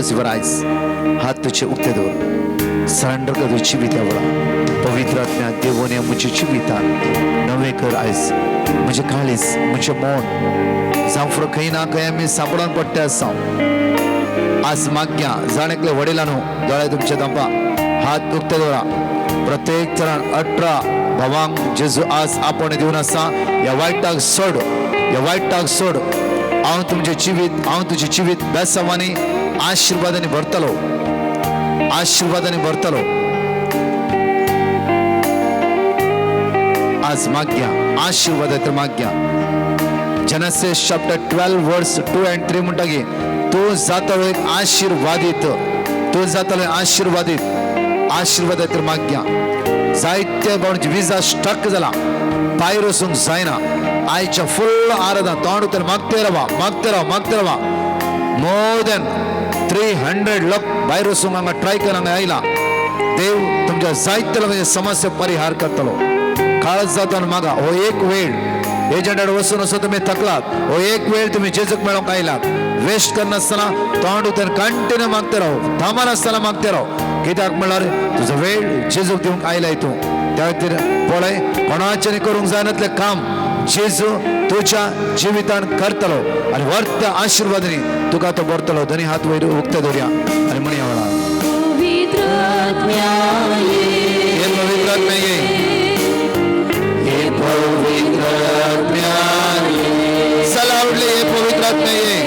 Close your eyes. हात तुझे उक्ते दवर, सरेंडर कर तुझे जिवीत वेळा. पवित्र आत्म्या देवोने म्हजे जिवितान नवें कर आयज. म्हजें काळीज, म्हजें मन जावं फुडें खंय ना खंय आमी सांपडून पडटे आसा. आज माग्या जाण एकले वडिलांनो, दोळे तुमचे धांपा, हात उक्ते दवरा. प्रत्येक जणान 18 भावांक जेजू आज आपण दिवन आसा. ह्या वायटाक सोड, ह्या वायटाक सोड. हांव तुमचें जिवीत, हांव तुजें जिवीत बेसांवांनी आशिर्वादांनी भरतलो, आशिर्वादांनी भरतलो. आज माग्या आशिर्वादात माग्या. Genesis chapter 12 verse 2 and 3 म्हणटा की तूं जातलो एक आशिर्वादीत, तूं जातलो आशिर्वादीत. आशिर्वादात माग्या. जायते कोण विजा स्टक जाला, भायर वचूंक जायना. आयच्या फुल्ल आराधना तोंड उतर मागते रावा, मागते रावा, मागते रावा. मोर दॅन 300 लोक भायर वचूंक हांगा ट्राय कर हांगा आयला. देव तुमच्या जायते लोकांचे समस्या परिहार करतलो. काळच जाता मागा. हो एक वेळ एजंटाड वचून वचून तुम्ही थकलात, हो एक वेळ तुम्ही जेजूक मेळोवंक आयलात. वेस्ट करनासतना तोंड उतर कंटिन्यू मागते राव, थांबनासतना मागते राव. कित्याक म्हणल्यार तुजो वेळ जेजूक दिवंक आयलाय तूं. त्या खातीर पळय, कोणाचें करूंक जायनातलें काम जेजू तुज्या जिवितान करतलो आनी वर्त्या आशिर्वादांनी तुका तो भरतलो. दोनी हात वयर उक्ते दवरया आनी म्हणया वेळार, हे पवित्र आत्म्या ये, हे पवित्र आत्म्या ये. चला आवडले, हे पवित्र आत्म्या ये,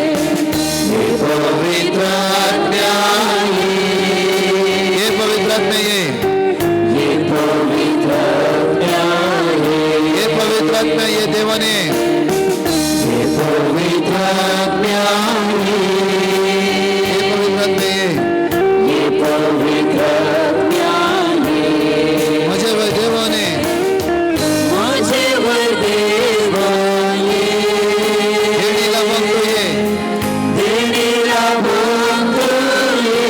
हे पवित्र आत्म्या ये, हे पवित्र आत्म्या ये, हे पवित्र आत्म्या ये, हे पवित्र आत्म्या ये देवाने, हे पवित्र आत्म्या ये, हे पवित्र आत्म्या ये, हे पवित्र आत्म्या ये, म्हजे देवाने, म्हजेवर देवाने, देणीला बंधू ये, देणीला बंधू ये,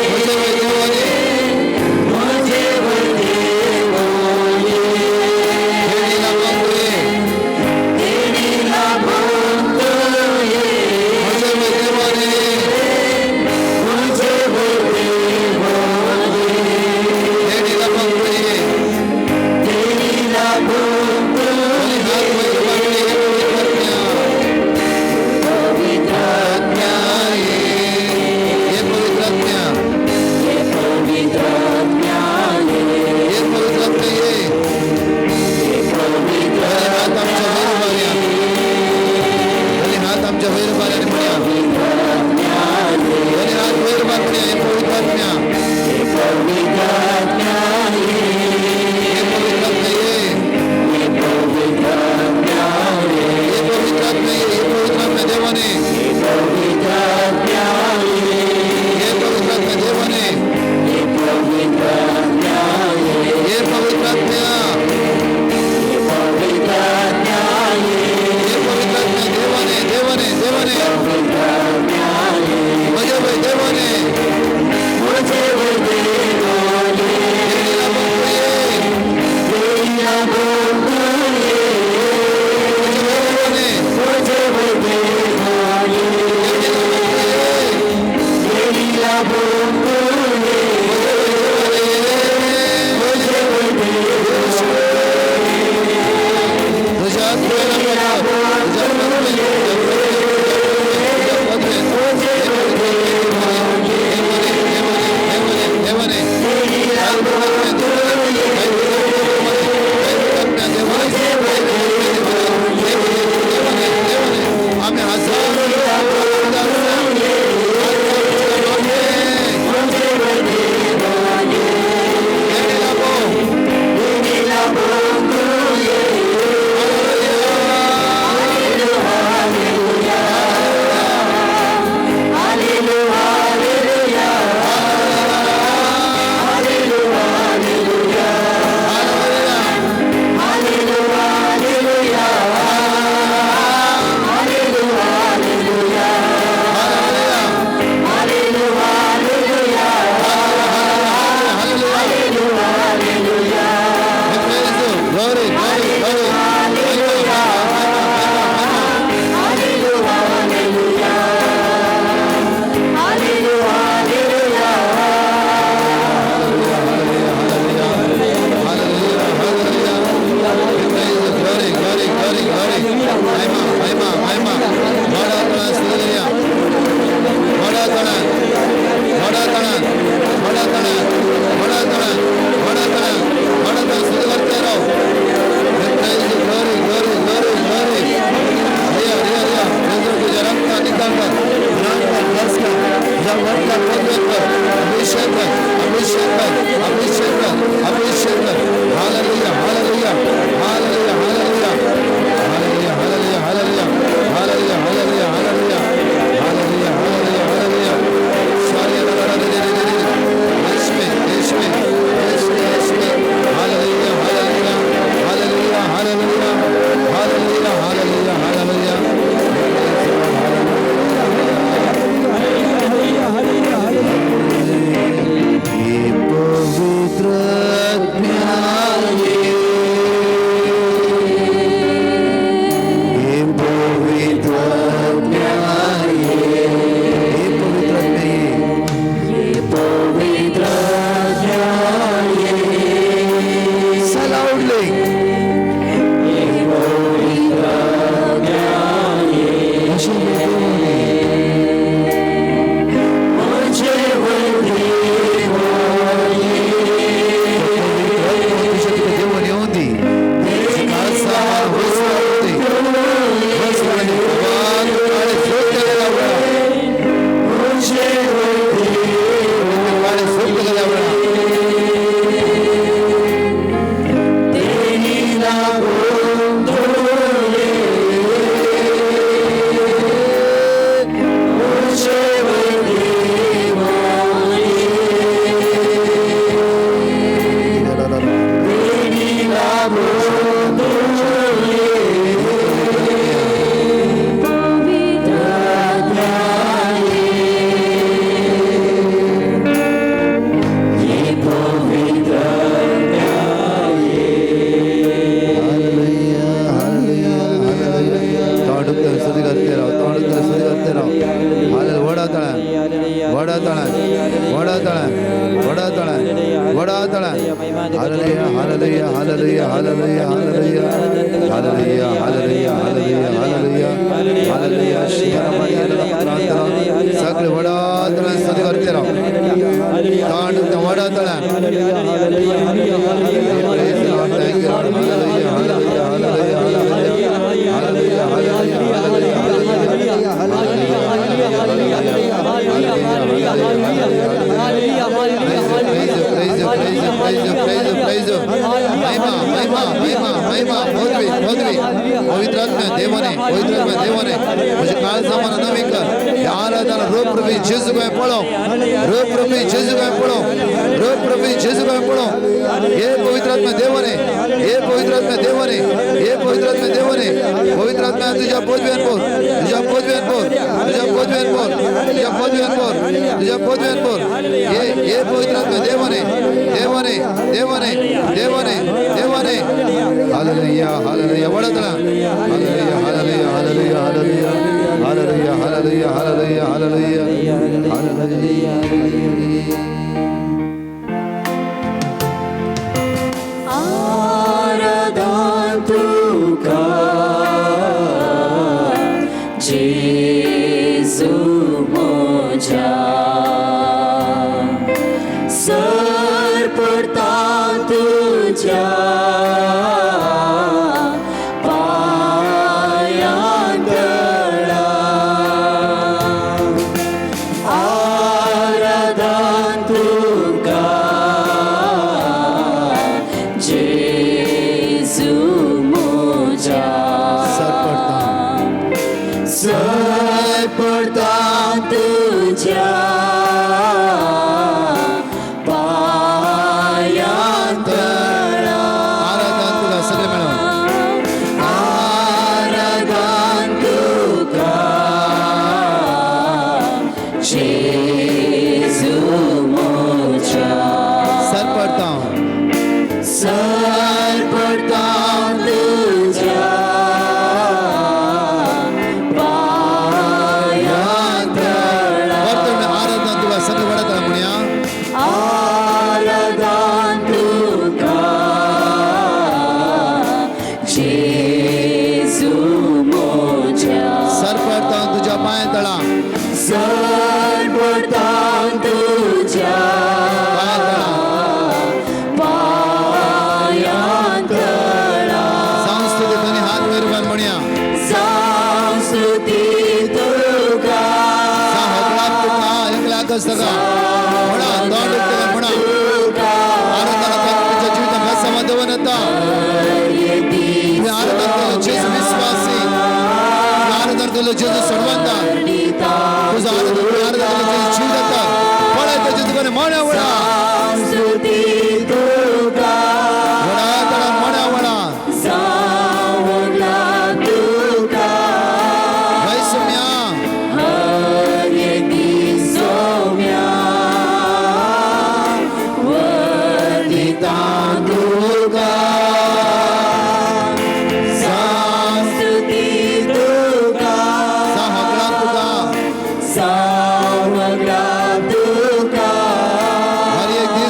म्हजे देवाने, म्हजेवर देवाने, देणीला बंधू ये,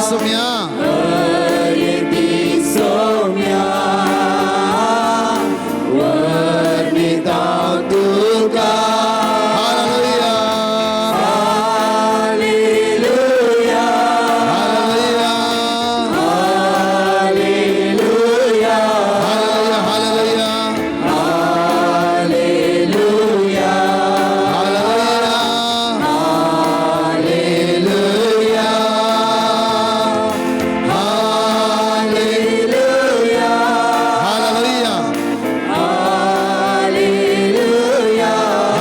सोम्या सोम्या वर्णिता तुका. Hallelujah hallelujah hallelujah hallelujah hallelujah hallelujah hallelujah hallelujah hallelujah hallelujah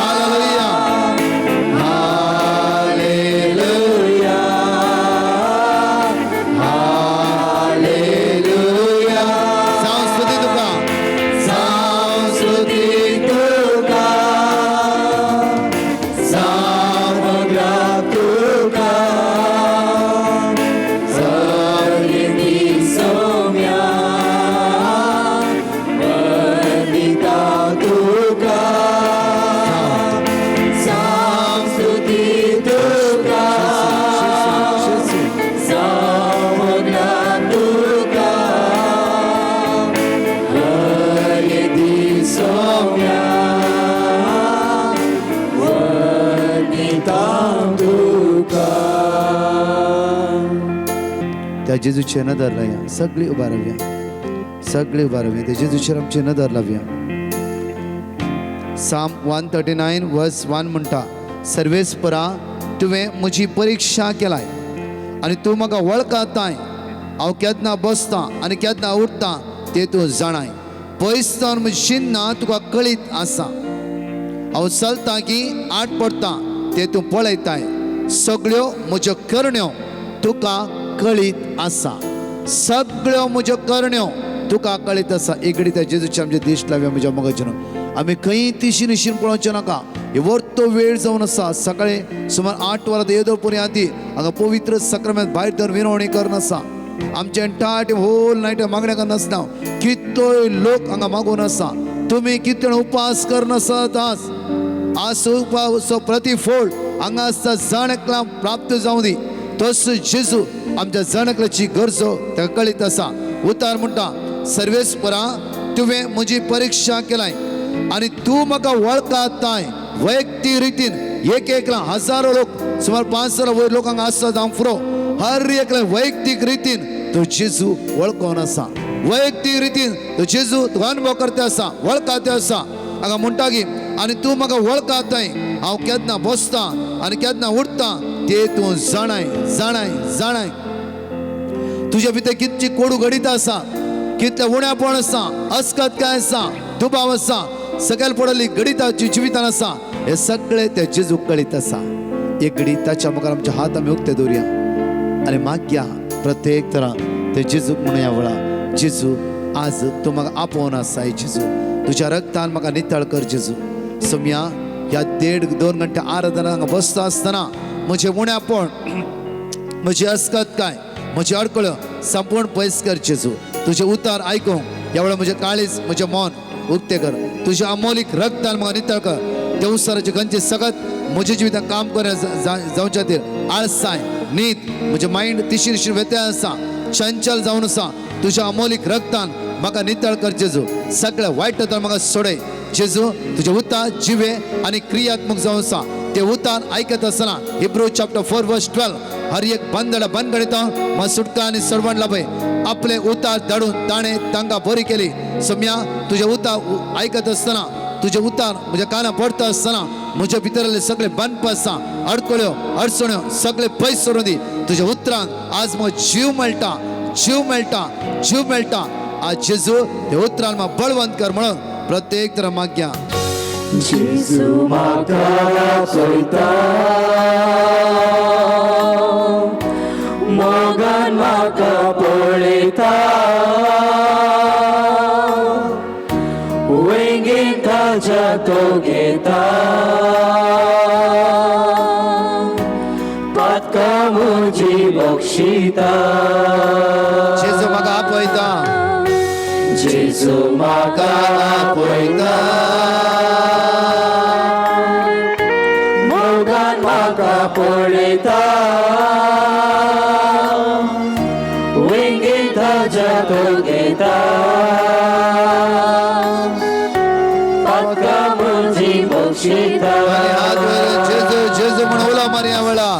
hallelujah hallelujah hallelujah. सांस्कृतिक तुका सांस्कृतिक तुका सामग्रा तुका सर्वी सौम्या वर्णिता तुका सांस्कृतिक तुका सामग्रा तुका हरिदी सौम्या वर्णिता तुका. त्या जेजूचे नदर लाया, सगळी उभा रावया, सगळी उभा रावया, त्या जेजूचेर आमची नदर लावया. साम 139 वर्स 1 म्हणटा, सर्वेस्परा तुवें म्हजी परिक्षा केलाय आनी तूं म्हाका वळखताय. हांव केन्ना बसतां आनी केन्ना उठतां तें तूं जाणाय. पयस जावन म्हजी चिन्नां तुका कळीत आसा. हांव चलतां की आट पडटा तें तूं पळयताय. सगळ्यो म्हज्यो करण्यो तुका कळीत आसा. सगळ्यो म्हज्यो करण्यो तुका कळीत आसा. एकडे त्या जेजूचे आमचे दिश्ट लावया म्हज्या मोगाचेर. आमी खंय तिशी निशीन पळोवचें नाका. हे वर्तो वेळ जावन आसा. सकाळी सुमार 8 वरां येदोळ पर्यंत आदी हांगा पवित्र सक्रामेंत भायर धरून विनवणी करून आसा. आमचे एंटायर होल नायट मागण्या करून आसना. कितलोय लोक हांगा मागून आसा. तुमी कितले उपास करून आसात आज. आज उपासो प्रतिफळ हांगा आसता जण एकला प्राप्त जावं दी. तसो जेजू आमच्या जण एकल्याची गरजो ताका कळीत आसा. उतार म्हणटा, सर्वेस्परा तुवें म्हजी परिक्षा केलाय आनी तूं म्हाका वळखताय. वैयक्तीक रितीन एक एकला हजारो लोक सुमार 500 वयर लोक हांगा आसता जावंक फुरो. हर एकल्या वैयक्तीक रितीन तो जेजू वळखून आसा. वैयक्तीक रितीन तो जेजू तुका अनुभव करता आसा, वळखता आसा. हांगा म्हणटा की आनी तूं म्हाका वळखताय. हांव केन्ना बसतां आनी केन्ना उठतां तें तूं जाणाय जाणाय जाणाय. तुज्या भितर कितली कोडू घडीत आसा, कितलें उण्यापण आसा, अस्कत काय आसा, दुबाव आसा, सकयल पडली गणिताची जिवितान आसा, हे सगळे त्या जेजूक कळीत आसा. एक घडी ताच्या मुखार आमचे हात आमी उक्ते दवरुया आनी मागया प्रत्येक तरा ते जेजूक म्हणया वळा, जेजू आज तूं म्हाका आपोवन आसा. हे जेजू तुज्या रक्तान म्हाका नितळ कर. जेजू सोम्या ह्या 1.5-2 घंटे आराधना हांगा बसता आसतना म्हजें उण्यापण, म्हजी अस्कत काय, म्हजी अडकळ्यो संपूर्ण पयस कर. जेजू तुजें उतार आयकूंक ह्या वेळार म्हजें काळीज म्हजें मन उक्तें कर. तुज्या अमोलीक रक्तान म्हाका नितळ कर. देवसाराचे गंजे सगळत म्हज्या जिवितांत काम कर जावच्या खातीर आळसाय न्हीद म्हजें मायंड तिशीर तिशीर व्यत्यय आसा, चंचल जावन आसा. तुज्या अमोलीक रक्तान म्हाका नितळ कर जेजू. सगळ्या वायट तत्वान म्हाका सोडय जेजू. तुजें उतार जिवे आनी क्रियात्मक जावन आसा. ते उतार आयकत आसतना हिब्रू चॅप्टर 4 वर्स 12 हर एक बंदडा बनगणिता म्हाका सुटका आनी सर्वण लाभय. आपले उतार धाडून ताणें तांकां बरी केली. सम्या तुजें उतार आयकत आसतना, तुजें उतार म्हज्या कानां पडटा आसतना म्हज्या भितरले सगळे बांदपास अडकळ्यो अडचण्यो सगळे पयस सोडून दी. तुज्या उतरांक आज म्हजो जीव मेळटा, जीव मेळटा, जीव मेळटा. आज जेजू ते उतरान म्हाका बळवंत कर म्हणून प्रत्येक तरा मागया. जेजू म्हाका आपयता, मोगान म्हाका पळयता, वेंगेन ताज्या तो घेता, पातकां म्हजी बक्षिता. जेजू म्हाका आपयता, जेजू म्हाका आपयता, मोगान म्हाका पळयता, तो घेता पातकां म्हजी बक्षिता हात वयर जेजू जेजू म्हण उलो मारया वेळा.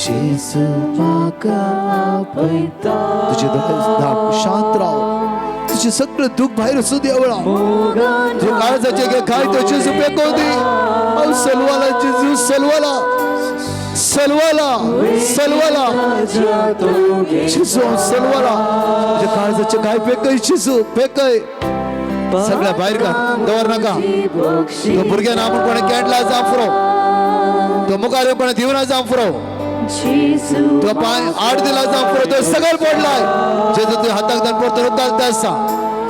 जेजू म्हाका आपयता. तुझे दोळे धांप, शांत राव. तुझे सगळं दुःख भायर वचूं दी वेळा. तुझे काळजाचे घे काय तो जेजू पेकोव दी. हांव सलवाला जेजू, सलवाला सलवाला सलवाला जेजू, हांव सलवाला. तुझ्या काळजाचे काय पेकय जेजू, पेकय. सगळ्या भायर का दवर नाका. तो भुरग्या ना म्हण कोणें केंडला जावं फुरो, तो मुखार येवन कोणें दिवना जावं फुरो, तो पांय आड दिला जावं फुरो, तो सगळं पडलाय. जेजू तुज्या हाताक धरून परतून उखलता आसा.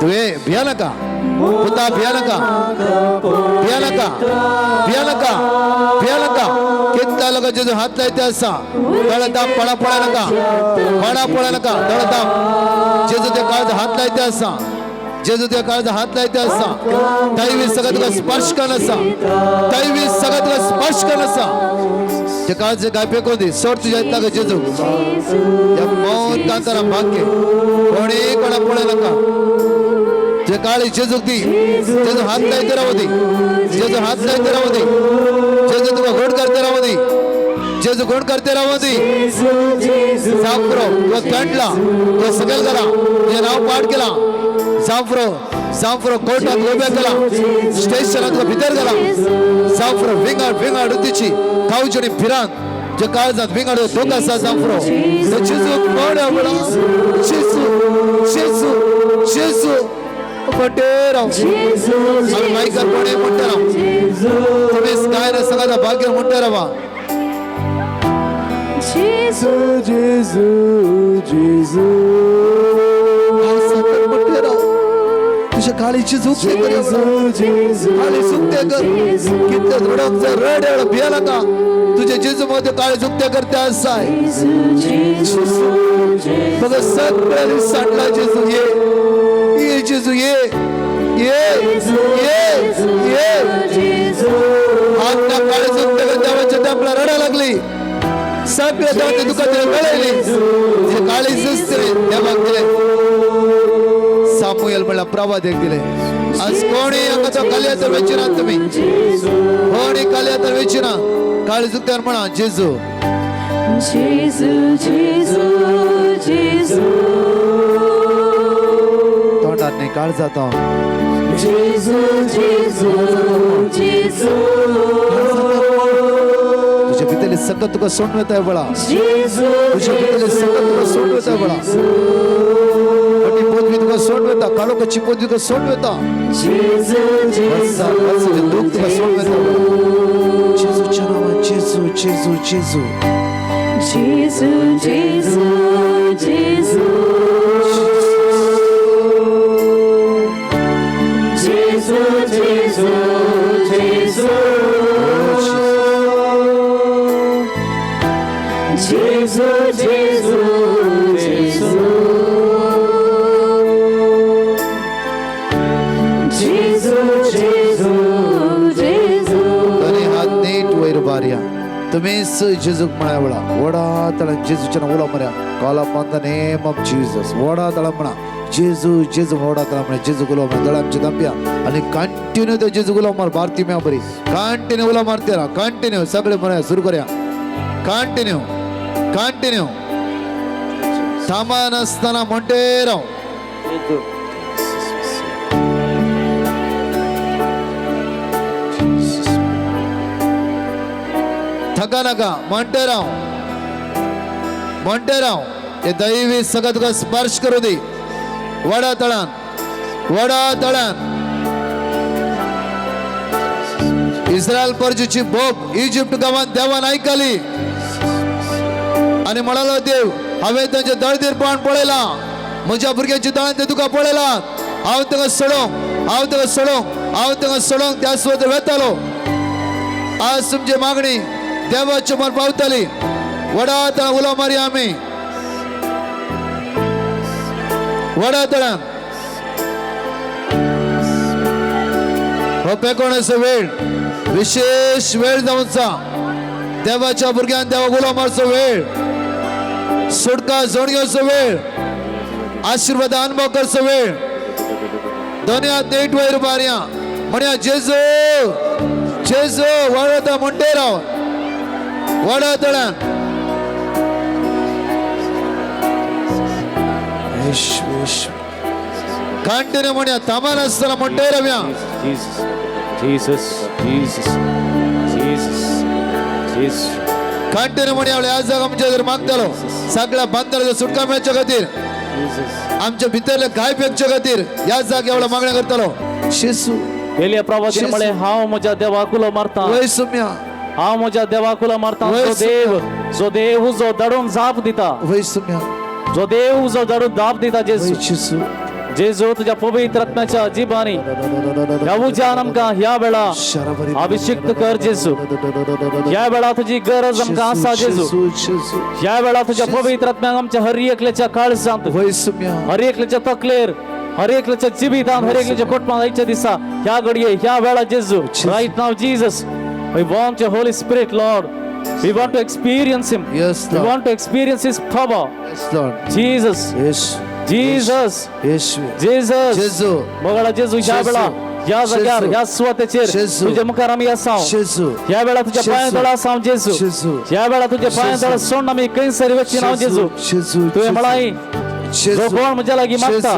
तुवें भिया नाका पुता, भिया नाका, भिया नाका, भिया नाका, भिया नाका. कितल्या लोकां जेजू हात लायते आसा. दोळे दाम, पडा पळय नाका, पडा पळय नाका, दोळे दाम. जेजू तुज्या काळजा हात लायते आसा. जेजू तुज्या काळजा हात लायते आसा. दैवी सगळं तुका स्पर्श करून आसा. दैवी सगळं तुका स्पर्श करून आसा. ते काळजे काय फेकून दी, सोड तुज्या हाताक जेजू. त्या मौन कांतारा भाग्य कोणी कोणा पळय नाका. जे काळी जेजूक दी, जेजू हात लायते रावू दी, जेजू हात लायते रावू दी, जेजू तुका गोड करते रावू दी, जेजू गोड करते रावू दी. जाफरो तुका कांडला, तुका सकयल घाला, तुझें नांव पाठ केला. जाफरो जाफरो कोर्टात उब्या केला, स्टेशनात तुका भितर घाला. जाफरो विंगड विंगड रुतीची खावची आनी भिरांत जे काळजात विंगड दोग आसा. जाफरो जेजू कोण आवडा, जेजू जेजू जेजू म्हणटे राव. आमी मायकार कोणी म्हणटे राव. तुम्ही काय ना सगळ्या भाग्य म्हणटे रावा. जेजू जेजू जेजू म्हणटे राव. तुझ्या काळीची झुकते कर, काळी झुकते कर. कितले रडप रड एवढं भिया नाका. तुझे जेजू मध्ये काळी झुकते करते असाय. बघ सगळ्यांनी सांडला जेजू. ये ये जेजू, ये ये ये ये. हात काळी झुकते कर. देवाच्या देवाला रडा लागली. सगळे देवाच्या दुःखात कळली. काळी झुजते देवाक दिले. सामुएल म्हणला प्रवाद एक दिले. आज कोणी हांगा तो कालयातर वेचिना, तुमी कोणी कालयातर वेचिना. काळी झुकत्यार म्हणा जेजू जेजू जेजू जेजू. तोंडात नाही, काळ जाता. जेजू जेजू जेजू. तुझ्या भितरले सगळं तुका सोडून वता वेळा. तुझ्या भितरले सगळं तुका सोडून वता वेळा. पटी पोतवी तुका सोडून वता, काळोखाची पोतवी तुका सोडून वता. दुःख तुका सोडून वता. जेजूच्या नावान जेजू जेजू जेजू जेजू जेजू जेजू जेजू जेजू जेजू जेजू जेजू जेजू जेजू जेजू. दोन्ही हात नीट वयर उबारया. तुम्हीच जेजूक म्हळ्या वेळा वडा तळान जेजूच्या नांव उलो मारया. Call upon the name of Jesus. वडा तळान म्हणा जेजू जेजू. वडा तळान म्हणा जेजू उलो मार. दोळे आमचे दांपया आनी कंटिन्यू ते जेजू उलो मार. भारती म्या बरी कंटिन्यू उलो मारते राव. कंटिन्यू सगळे म्हणया सुरू करया. कंटिन्यू कंटिन्यू थांबनासतना म्हणटे राव. थका नाका, म्हणटे राव, म्हणटे राव. हे दैवी सगळं तुका स्पर्श करू दी. वडा तळान, वडा तळान. इस्रायल परजीची बोब इजिप्त गावात देवान ऐकली आणि म्हणालो, देव हांवें तांचे दळदीरपण पळयलां, म्हज्या भुरग्यांची दळण ते तुका पळयलां. हांव ताका सोडोंक, हांव ताका सोडोंक, हांव ताका सोडोंक त्या सुवातेर वेतालो. आज तुमची मागणी देवाच्या मन पावतली. वडा तळान उलो मारया आमी. वडा तळान हो पेकोणाचो वेळ, विशेष वेळ जावचा. देवाच्या भुरग्यान देवाक उलो मारचो वेळ, सुटका जोड घेवचो वेळ. आशीर्वाद अनुभव करचो वेळ. दोन्ही हात नेट वयर मारया, म्हणया जेजू जेजू. वळता म्हणटे राव वळतळ्यान. कंटिन्यू म्हणया, थांबनासतना म्हणटे रावया. Jesus, Jesus, Jesus, Jesus, Jesus. Continue म्हणया. ह्या जागा आमच्या जर मागतालो सगळ्या बांधकाराचो सुटका मेळच्या खातीर, आमच्या भितरले घाय पेकच्या खातीर ह्या जाग्या वेळा मागण्या करतालो. शिसू. एलिया प्रवादीन म्हळें, हांव म्हज्या देवाक उलो मारता. वय सुम्या. हांव म्हज्या देवाक उलो मारता. वय जो देव, जो देव उजो धाडून जाप दिता. वय सुम्या. जो देव उजो धाडून जाप दिता. जेजू, जेजू. जेजू, तुझ्या पवित्र आत्म्याच्या जिबानी ह्या उज्यान आमकां ह्या वेळा अभिषिक्त कर जेजू. ह्या वेळा तुझी गरज आमकां आसा जेजू. ह्या वेळा तुझ्या पवित्र आत्म्याक आमच्या हर एकल्याच्या काळजांत, वय सुम्या. हर एकल्याच्या तकलेर, हर एकल्याच्या जिवितांत, हर एकल्याच्या कोटमात आयच्या दिसा, ह्या घडये, ह्या वेळा जेजू. Right now Jesus, we want your Holy Spirit, Lord. We want to experience him. Yes, we Lord. Want to experience his power. Yes, Lord. Jesus. Yes. Jesus. Yes. Jesus. जेजू. मोगाळा जेजू, ह्या जेजू. वेळा ह्या जाग्यार, जेजू. ह्या सुवातेचेर जेजू. तुझ्या मुखार आमी आसा. जेजू. ह्या वेळा तुझ्या पांया जेजू. तळा आसा जेजू. जेजू. ह्या वेळा तुझ्या पांया तळा सोडून आमी खंयसर वचीना हांव जेजू. जेजू. तुवें म्हळाय, जो कोण म्हज्या लागीं मागता,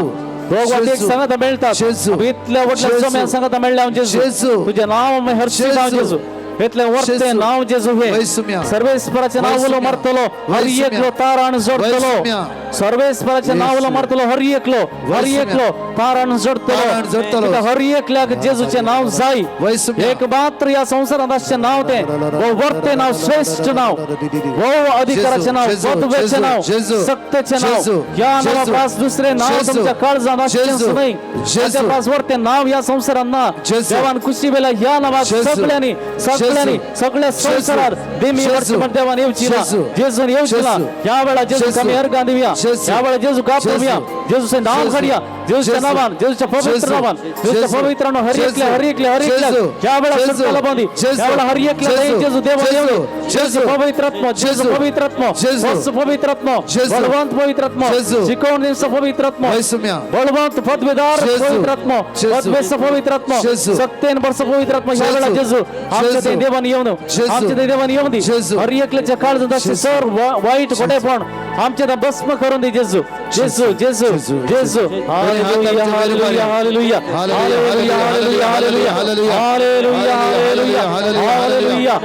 दोग वा एक सांगात मेळटात. जेजू. इतल्या व्हडल्या जेजू. जम्यान सांगात मेळ्ळें हांव जेजू. जेजू. तुजें नांव आमी हर्षित हांव जेजू. जेजू. इतलें वर्तें जेजू. नांव जेजू हे. वैसुम्या. सर्वेस्पराचें नांव उलो वैसुम्या. मारतलो हर वैसुम्या. एकलो ताराण जोडतलो. वैसुम्या. सर्वेस्पराचें नांव उलो मारतलो हर एकलो, हर वैसुम्या. एकलो ताराण जोडतलो. ताराण जोडतलो. कित्याक हर एकल्याक जेजूचें नांव जाय. वैसुम्या. एक मात्र ह्या संवसारांत आसचें नांव तें भोव वर्तें नांव, श्रेश्ठ नांव, भोव अधिकाराचें नांव, जेजू, पदवेचें जेजू, नांव, जेजू, सक्तेचें नांव. जेजू, ह्या नांवा जेजू, पास दुसरें नांव जेजू, तुमच्या काळजांत आसचेंच जेजू, न्हय. जेजू, ताच्या पास वर्तें नांव ह्या संवसारांत ना. जेजू, देवान कुशी वेल्या ह्या नांवाक जेजू, सगळ्यांनी, सगळ्यांनी, सगळ्या संवसारात देमी जेजू, वर्ष म्हण देवान येवची ना. जेजू, जेजून येवची ना. जेजू, ह्या वेळा जेजू जेजू, आमी अर्गां दिवया. जेजू, ह्या वेळा जेजू कापूया. जेजू, जेजूचें नांव जेजू, काडया. जेजूच्या जेजू, नांवान, जेजूच्या पवित्र जेजू, नांवान, जेजूच्या जेजू, पवित्र नांवान हर एकल्या, जेजू, हर एकल्या, हर एकल्या जेजू, ह्या वेळा जेजू, सुटकाला बांदी. जेजू, ह्या वेळा हर एकल्या जेजू, जेजू देवा जेजू, येवनी. जेजू, पवित्र आत्मो, जेजू जेजू, पवित्र आत्मो, जेजू, वत्स पवित्र आत्मो, जेजू, बळवंत पवित्र आत्मो, जेजू, शिकवण दिवचो पवित्र आत्मो, वैसुम्या. बळवंत पदवीदार जेजू, पवित्र आत्मो, जेजू, पदवेस्त पवित्र आत्मो, जेजू, सत्तेन वर्स पवित्र आत्मो. ह्या वेळा जेजू, जेजू आमच्या जेजू, ते देवान येवन, जेजू, आमच्या ते देवान येवन दी. जेजू, हर एकल्याच्या काळजांत अशें जेजू, सर वाईट कोटेपण आमच्या ते भस्म करून दी जेजू. जेजू, जेजू, जेजू, जेजू. Hallelujah, hallelujah, hallelujah, hallelujah, hallelujah, hallelujah, hallelujah, hallelujah, hallelujah, hallelujah.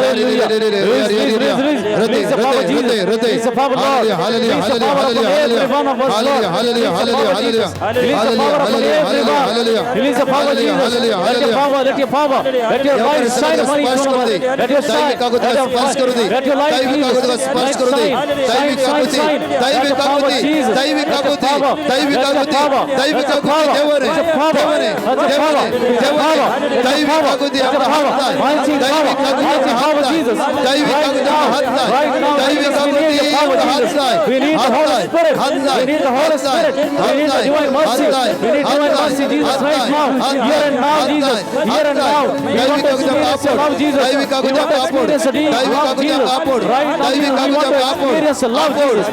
Release, release, release, release the power, Jesus. Release the power, Lord. Release the power upon every one of us, Lord. Release the power, Jesus. Release the power upon everyone. Release the power, Jesus. Let your power, let your power, let your light shine upon each one of us. Let your shine, let your light, let your light, Jesus. Light shine, shine, shine, shine. Let the power, Jesus. Let the power, let the power, let the power, let the power, let the power, let the power, let the power, let the power, mighty power, mighty power, Jesus. Right now, right now, Jesus, we need the power, Jesus. We need the Holy Spirit. We need the Holy Spirit. We need the divine mercy. We need divine mercy, Jesus, right now. Here and now, Jesus. Here and now. We want to experience your love, Jesus. We want to experience the deep love, Jesus. Right now, Jesus, we want to experience the love, Jesus.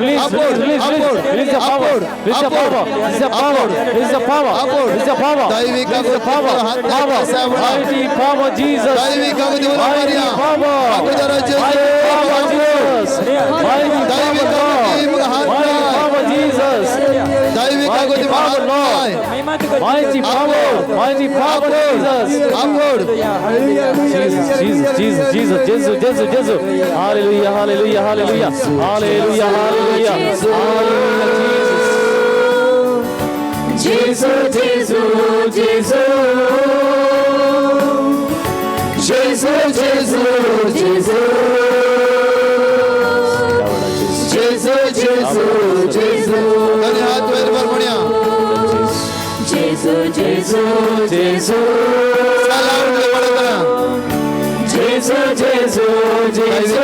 Release, release, release, release. Release the power. Release the power. Release the power. Release the power. Release the power. Release the power. Power. Mighty power, Jesus. Mighty power. Mighty power, Jesus. Mighty power, Lord. Mighty power, Jesus. Mighty power, Lord. Mighty power. Mighty power, Jesus. Jesus, Jesus, Jesus, Jesus, Jesus, Jesus, Jesus. Hallelujah, hallelujah, hallelujah. Hallelujah, hallelujah. Hallelujah, Jesus. Gesù, Gesù, Gesù. Gesù, Gesù, Gesù. Gesù, Gesù, Gesù. दोन्ही हात वयर वर म्हणया. Gesù, Gesù, Gesù. चला उठले पडताना. Gesù, Gesù, Gesù.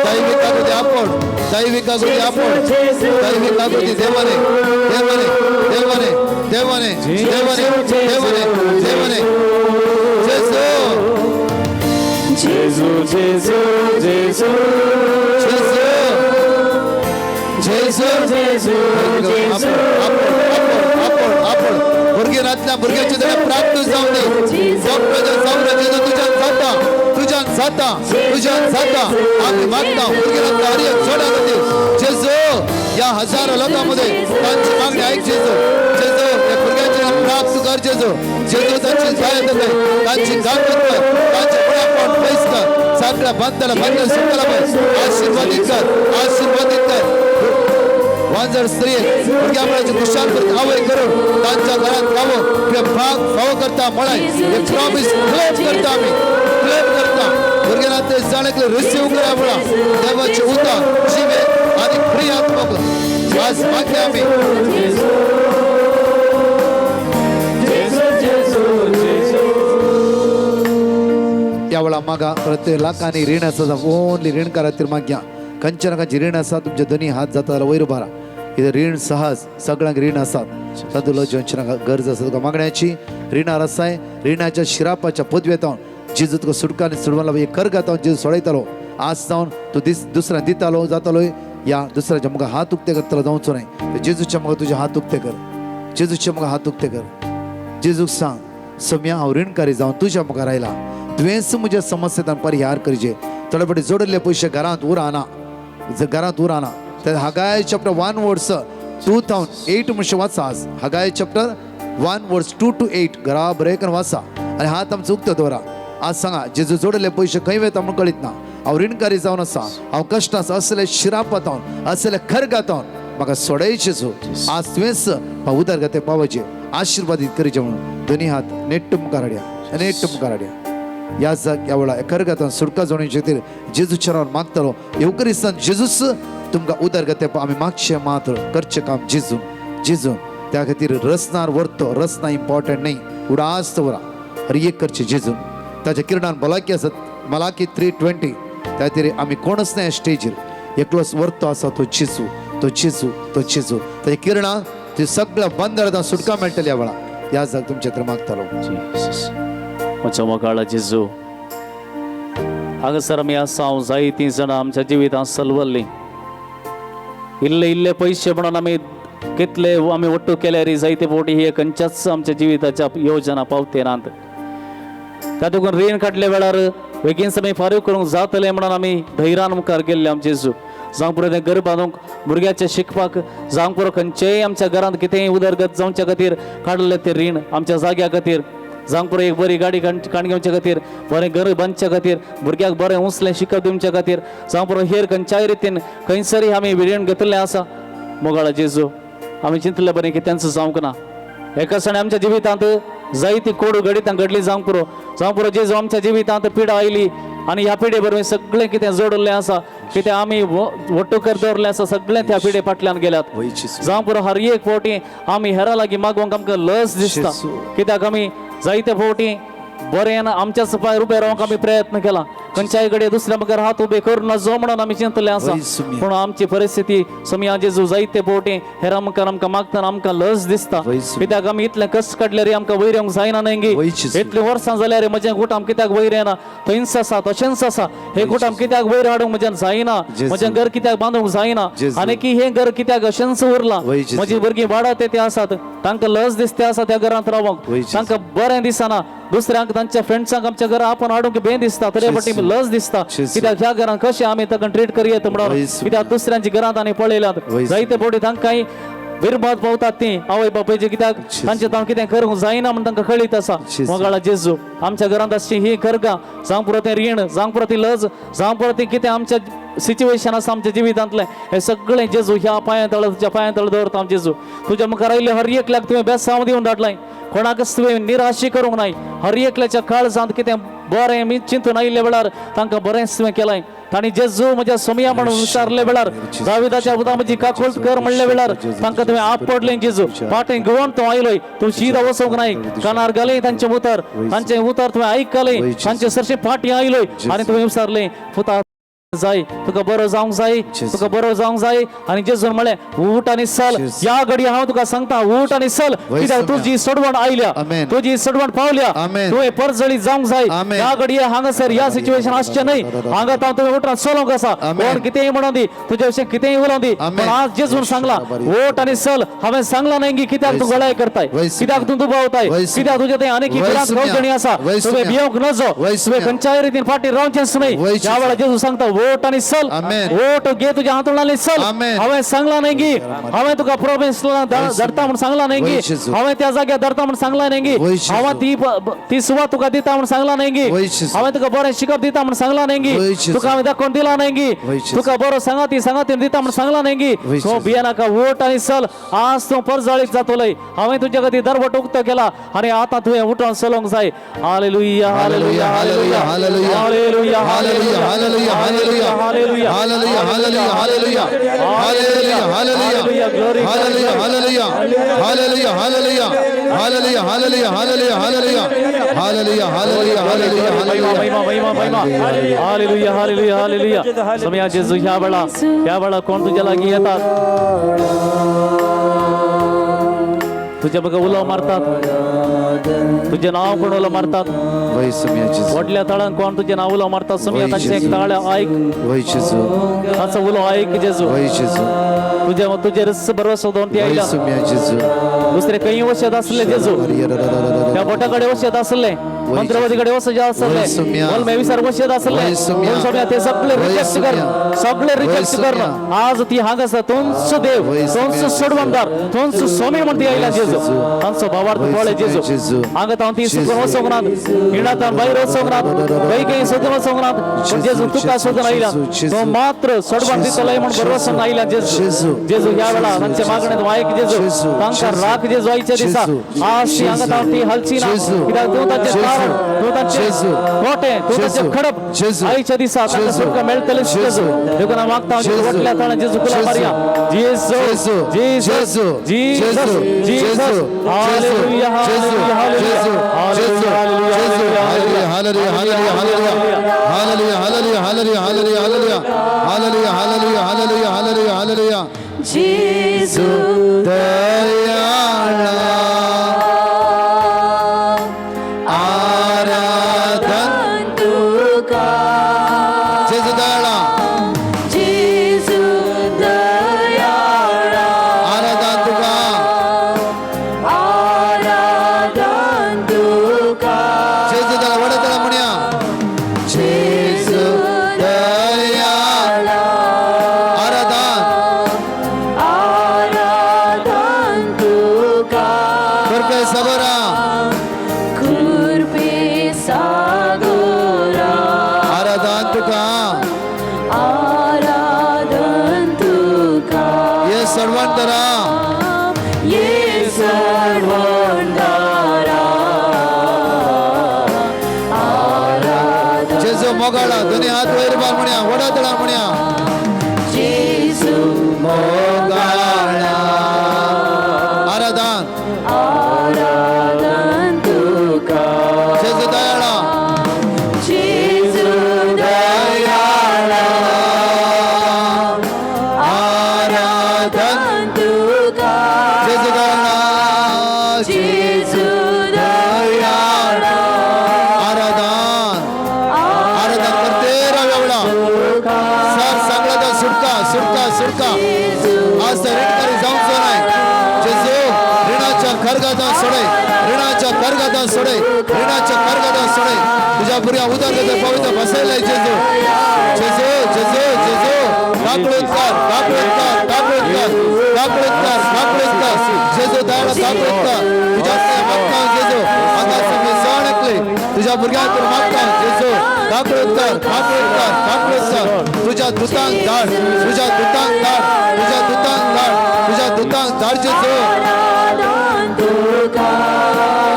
दैविक आकृती आपण, दैविक आकृती आपण, दैविक आकृती. देवाने, देवाने, देवाने, देवाने, देवाने, देवाने, देवाने. जेसू. Gesù, Gesù, Gesù. जेसू. जेजू. जेजू, जेजू. आपण आपण भुरगेरांतल्या भुरग्याचे जरा प्राप्त जाऊ दे. डॉक्टर जाऊ दे. जेजू, तुझ्यान जाता, तुझ्यान जाता, तुझ्यान जाता. आम्ही मागता भुरगेरांतल्या हर एक जोड्या खातीर. जेजू, या हजारो लोकांमध्ये तांची मागणी ऐक जेजू. जेजू, या भुरग्यांचे प्राप्त कर जेजू. जेजू, तांची जाय कर, तांची गाठ कर, तांचे मुळापण पयस कर. सगळ्या बांधताला बांधल्या सुटला आशीर्वादित कर, आशीर्वादित कर. वांजर स्त्री भुरग्या खुशाल करून आवय करून तांच्या घरात रावो. तुवें भाग फावो करता म्हळाय. हे प्रॉमिस क्लेम करता आमी, क्लेम करता. भुरग्यांना ते जाणें रिसीव करा म्हळा. देवाचे उतर जिवे आनी क्रियात्मक आज मागया आमी. जेजू, जेजू, जेजू. या वेळा मागा. प्रत्येक लाखांनी रीण आसा, ओनली रीण खातीर मागया. खंयच्या ना खंयची रीण आसा, तुमचे दोनी हात जाता जाल्यार वयर उबारा. इथं रीण सहज सगळ्यांक रीण आसात, तातूंत लजवची नाका. गरज आसा तुका मागण्याची. रिणार आसाय, रिणाच्या शिरापाच्या पदवेतावन जेजू तुका सुटका आनी सुडवान एक करगातावन जेजू सोडयतालो. आज जावन तूं दीस दुसऱ्या दितालो जातालो या दुसऱ्याच्या मुखार हात उक्ते करतलो जावचो न्हय. जेजूच्या मुखार तुजे हात उक्ते कर. जेजूच्या मुखार हात उक्ते कर. जेजूक सांग, सम्या, हांव रीणकारी जावन तुज्या मुखार आयला. तुवेंच म्हज्या समस्येतान परिहार करचे. थोडे फावटी जोडिल्ले पयशे घरांत उराना, घरांत उराना. तर Haggai chapter 1 verse 2 to 8 म्हणशे वाचा आज. Haggai chapter 1 verse 2 to 8 घरा बरें करून वाचा आनी हात आमचो उक्तो दवरा. आज सांगा, जेजू, जोडिल्ले पयशे खंय वता म्हूण कळीत ना. हांव रीणकारी जावन आसा. हांव कश्ट आसा. असले शिरापातावन, असले खरगातावन म्हाका सोडयचे. जेजू, आज तुवेंच म्हाका उदरगते पावचे, आशिर्वादीत करचे म्हणून दोनी हात नेट्ट मुखार हाडया, नेट्ट मुखार हाडया. ह्या जाग ह्या वेळा खरगातान सुटका जोडण्याचे खातीर जेजूच्या नांवान मागतलो. येवकरिस्तान जेजूच तुमकां उदरगते. आमी मागचे मात्र, करचें काम जेजून, जेजून. त्या खातीर रसनार व्हरतो, रसना इम्पॉर्टंट न्ही. उडास दवरा, हर एक करचें जेजून. ताच्या किरणान भलायकी आसत, मलाकी 3:20. त्या खातीर आमी कोणच नाही स्टेजीर, एकलोच व्हरतो आसा, तो जेजू, तो जेजू, तो जेजू. ताच्या किरणां ती सगळ्या बंदरांत सुटका मेळटली. ह्या वेळा ह्या जाग तुमच्या थंय मागतालो. Jesus. म्हज्या मोगाळा जेजू, हांगासर आमी आसा. हांव जायतीं जाणां आमच्या जिवितांत सलवल्लीं. इल्ले इल्ले पयशे म्हणून आमी कितले आमी ಒಟ್ಟು केल्यार जायते फावटी हे खंयच्याच आमच्या जिविताच्या योजना पावते नात. तातूंत रीण काडल्या वेळार बेगीन आमी फारीक करूंक जातलें म्हणून आमी धैर्यान मुखार गेल्ले. आमचे जेजू, जावं पुरो तें घर बांदूंक, भुरग्याचें शिकपाक, जावं पुरो खंयचेय आमच्या घरांत कितेंय उदरगत जावच्या खातीर काडलें तें रीण, आमच्या जाग्या खातीर, जावं पुरो एक बरी गाडी काण घेवच्या खातीर, बरें घर बांदच्या खातीर, भुरग्याक बरें उंचलें शिकप दिवच्या खातीर, जावं पुरो हेर खंयच्याय रितीन खंयसरय आमी रीण घेतिल्लें आसा. मोगाळा जेजू, आमी चिंतलें बरें की तेंच जावंक ना. एका सणे आमच्या जिवितांत जायती कोडू घडितां घडली. जावंक पुरो, जावंक पुरो जेजू, आमच्या जिवितांत पिडा आयली आनी ह्या पिडे बरोबर सगळें कितें जोडिल्लें आसा, कितें आमी ಒಟ್ಟು कर दवरलें आसा, सगळें त्या पिडे फाटल्यान गेल्यात. जावं पुरो हर एक फावटी आमी हेरा लागीं मागोवंक आमकां लज दिसता, कित्याक आमी जायते फावटी बरें आमच्याच पांयार उबे रावंक आमी प्रयत्न केला. खंयच्याय कडेन दुसऱ्या मुखार हात उबे करूं नजो म्हणून आमी चिंतलें आसा. पूण आमची परिस्थिती सोमया जेजू, जायते फावटी हेरा मुखार आमकां मागतना आमकां लज दिसता, कित्याक आमी इतलें कश्ट काडल्यार आमकां वयर येवंक जायना न्हय गी. इतलीं वर्सां जाल्यार म्हजें कुटाम कित्याक वयर येना? थंयच आसा, तशेंच आसा. हे कुटाम कित्याक वयर हाडूंक म्हज्यान जायना? म्हजें घर कित्याक बांदूंक जायना? आनी की हें घर कित्याक अशेंच उरलां? म्हजी भुरगीं वाडत ते आसात, तांकां लज दिसते आसा त्या घरांत रावंक. तांकां बरें दिसना. दुसऱ्यांक, तांच्या फ्रेंड्सांक आमच्या घरा आपोवन हाडूंक बें दिसता, तरी पटी लज दिसता, कित्याक ह्या घरांत कशें आमी तांकां ट्रीट करयेत म्हणून. कित्याक दुसऱ्यांच्या घरांत आनी पळयल्यात, जायते फावटी तांकां बिरबाद पावतात ती आवय बापायचे, कित्याक तांचे तांकां कितें करूंक जायना म्हण तांकां कळीत आसा. मोगाळा जेजू, आमच्या घरांत आसची ही करगा, जावं पुरो तें रीण, जावं पुरो ती लज, जावं पुरो ती कितें आमच्या सिच्युएशन आसा आमच्या जिवितांतलें, हें सगळें जेजू ह्या पांयां तळ, तुज्या पांयां तळ दवरता हांव. जेजू, तुज्या मुखार आयिल्ले हर एकल्याक तुवें बेसांव दिवन धाडलाय. कोणाकच तुवें निराशी करूंक नाय. हर एकल्याच्या काळजांत कितें बरें मी चिंतून आयिल्ल्या वेळार तांकां बरेंच तुवें केलाय. तांणी जेजू म्हज्या सोमया म्हणून विचारले वेळार, दाविदाच्या पुता म्हजी काकूळट कर म्हणले वेळार तांकां तुवें आपडलें. जेजू, पाटें घेवन तूं आयलोय, तूं शिदा वचूंक नाय. कानार घालय तांचें उतर, तांचें उतर तुवें आयकलें, तांचे सरशें फाटीं आयलोय आनी तुवें विचारलें, पुता. जाय, तुका बरो जावंक जाय, तुका बरो जावंक जाय. आनी जेजून म्हळें उठ आनी चल. ह्या घडये हांव तुका सांगता, उठ आनी चल, कित्याक तुजी सोडवण आयल्या, तुजी सोडवण पावल्या, तुवें परजळी जावंक जाय. ह्या घडये हांगासर ह्या सिच्युएशन आसचें न्हय. हांगा हांव तुवें उठून चलोंक आसा. कोण कितेंय म्हणून दी, तुज्या विशीं कितेंय उलोवं दी, पण आज जेजून सांगला ओट आनी चल. हांवें सांगलां न्हय की कित्याक तूं गळाय करताय, कित्याक तूं दुबावताय, कित्याक तुजें थंय आनीक भिरांत गवजणी आसा. तुवें भियोंक नजो, तुवें खंयच्याय रितीन फाटीं रावचेंच न्हय. ह्या वेळार जेजू सांगता ओट आनी चल, ओट घे तुज्या हातुणांनी चल. हांवें सांगलां न्हय की हांवें तुका प्रोविन्स धरता म्हूण सांगलां न्हय की हांवें त्या जाग्यार धरता म्हूण सांगलां न्हय की हांवें ती सुवात तुका दिता म्हूण सांगलां न्हय की हांवें तुका बरें शिकप दिता म्हूण सांगलां न्हय की तुका हांवें दाखोवन दिलां न्हय की तुका बरो सांगाती सांगाती दिता म्हूण सांगलां न्हय की तूं भियेनाका, ओट आनी चल. आज तूं परजळीत जातलोय. हांवें तुज्या खातीर दरवट उक्तो केला आनी आतां तुवें उठोन चलोवंक जाय. Hallelujah, hallelujah, hallelujah, hallelujah, hallelujah, hallelujah, hallelujah, hallelujah, hallelujah, hallelujah, hallelujah, hallelujah, hallelujah, glory, hallelujah, hallelujah, hallelujah, hallelujah, hallelujah, hallelujah, hallelujah, hallelujah, hallelujah, hallelujah, hallelujah, महिमा, महिमा, महिमा, महिमा. Hallelujah, hallelujah, hallelujah. समया जेजू, ह्या वेळा, ह्या वेळा कोण तुज्या लागीं येतात, तुझ्या बघा उलो मारतात, तुझे नाव कोण उलो मारतात, व्हडल्या तळान कोण तुझे नाव उलो मारतात. सुमया तांचे एक ताळे ऐक, ताचो उलो ऐक जेजू. तुझे तुजेर भरवसो दवरून ती आयला. दुसरे खंय वशत आसले जेजू, त्या बोटा कडेन वशत आसले, मंत्रवादी कडेन वचत आसले, वलमे विसर वशत आसले. सोम्या ते सगळे रिजेक्ट कर, सगळे रिजेक्ट कर. आज ती हांगा आसा, तुमचो देव, तुमचो सोडवणदार, तुमचो सोमी म्हण ती आयला जेजू. तांचो भावार्थ पळय जेजू. हांगा तांव ती सुकून वचोंक नात, इणातान भायर वचोंक नात, खंय खंय सोदून वचोंक नात, पूण जेजू तुका सोदून आयला. तो मात्र सोडवण दितलोय म्हण भरवसून आयला जेजू. जेजू ह्या वेळा तांचे मागणे तूं आयक जेजू, तांकां राख जेजू आयच्या दिसा. आज ती हांगा तांव ती हालची ना, कित्याक तूं तांचें कारण, तूं तांचें कोटें, तूं तांचें खडप. आयच्या दिसा तांकां सुटका मेळटलें जेजू. देखून हांव मागता व्हडल्या ताणें जेजू कुला मारया. जेजू, जेजू, Jesus, Jesus. Hallelujah, hallelujah, hallelujah, hallelujah, hallelujah, hallelujah, hallelujah, hallelujah, hallelujah, hallelujah, hallelujah, hallelujah, hallelujah, hallelujah, hallelujah, hallelujah. जेजू दयाळा आराधन तुका, जेजू दयाळा, जेजू दयाळा, आराधन तुका, आराधन तुका, जेजू दयाळा. वडे तळा म्हणया, जेजू दयाळा आराधन, आराधन तुका, कृपे सगोरा, कृपे सागोरा, आराधन तुका, आराधन तुका, ये सर्वंतरा, ये सर्वंतरा, आराधन जेजू मोगाळा. दोन्ही हात वयर बार म्हणया, वडा तळा म्हणया, जेजू मोगाळा आराधन, आराधन तुका, जेजू दयाळा, जेजू दयाळा आराधन तुका, जेजू दयाळा, जेजू दयाळा, आराधन, आराधन करते राव. सर सांगला तर सुटका, सुटका, सुटका. आज तर ऋणकारी जाऊचो नाही. जेजू ऋणाच्या खरगाता सोडय, ऋणाच्या खरगाता सोडय, ऋणाच्या खरगाता सोडय. तुझ्या भुरग्या उदरगत पवित्र बसयलंय जेजू. जेजू, जेजू, जेजू, काकळूत कर, काकळूत कर, काकळूत कर, काकळूत कर, काकळूत कर. जेजू दयाळा, काकळूत कर. तुझ्या मागता जेजू, हांगा सगळे सण एकले तुझ्या भुरग्यांक मागता जेजू, काकळूत कर, काकळूत कर, काकळूत कर. तुझ्या दुतांक धाड, तुझ्या दुतांक धाड, तुझ्या दुतांक धाड, तुझ्या दुतांक धाड जेजू. आराधन तुका,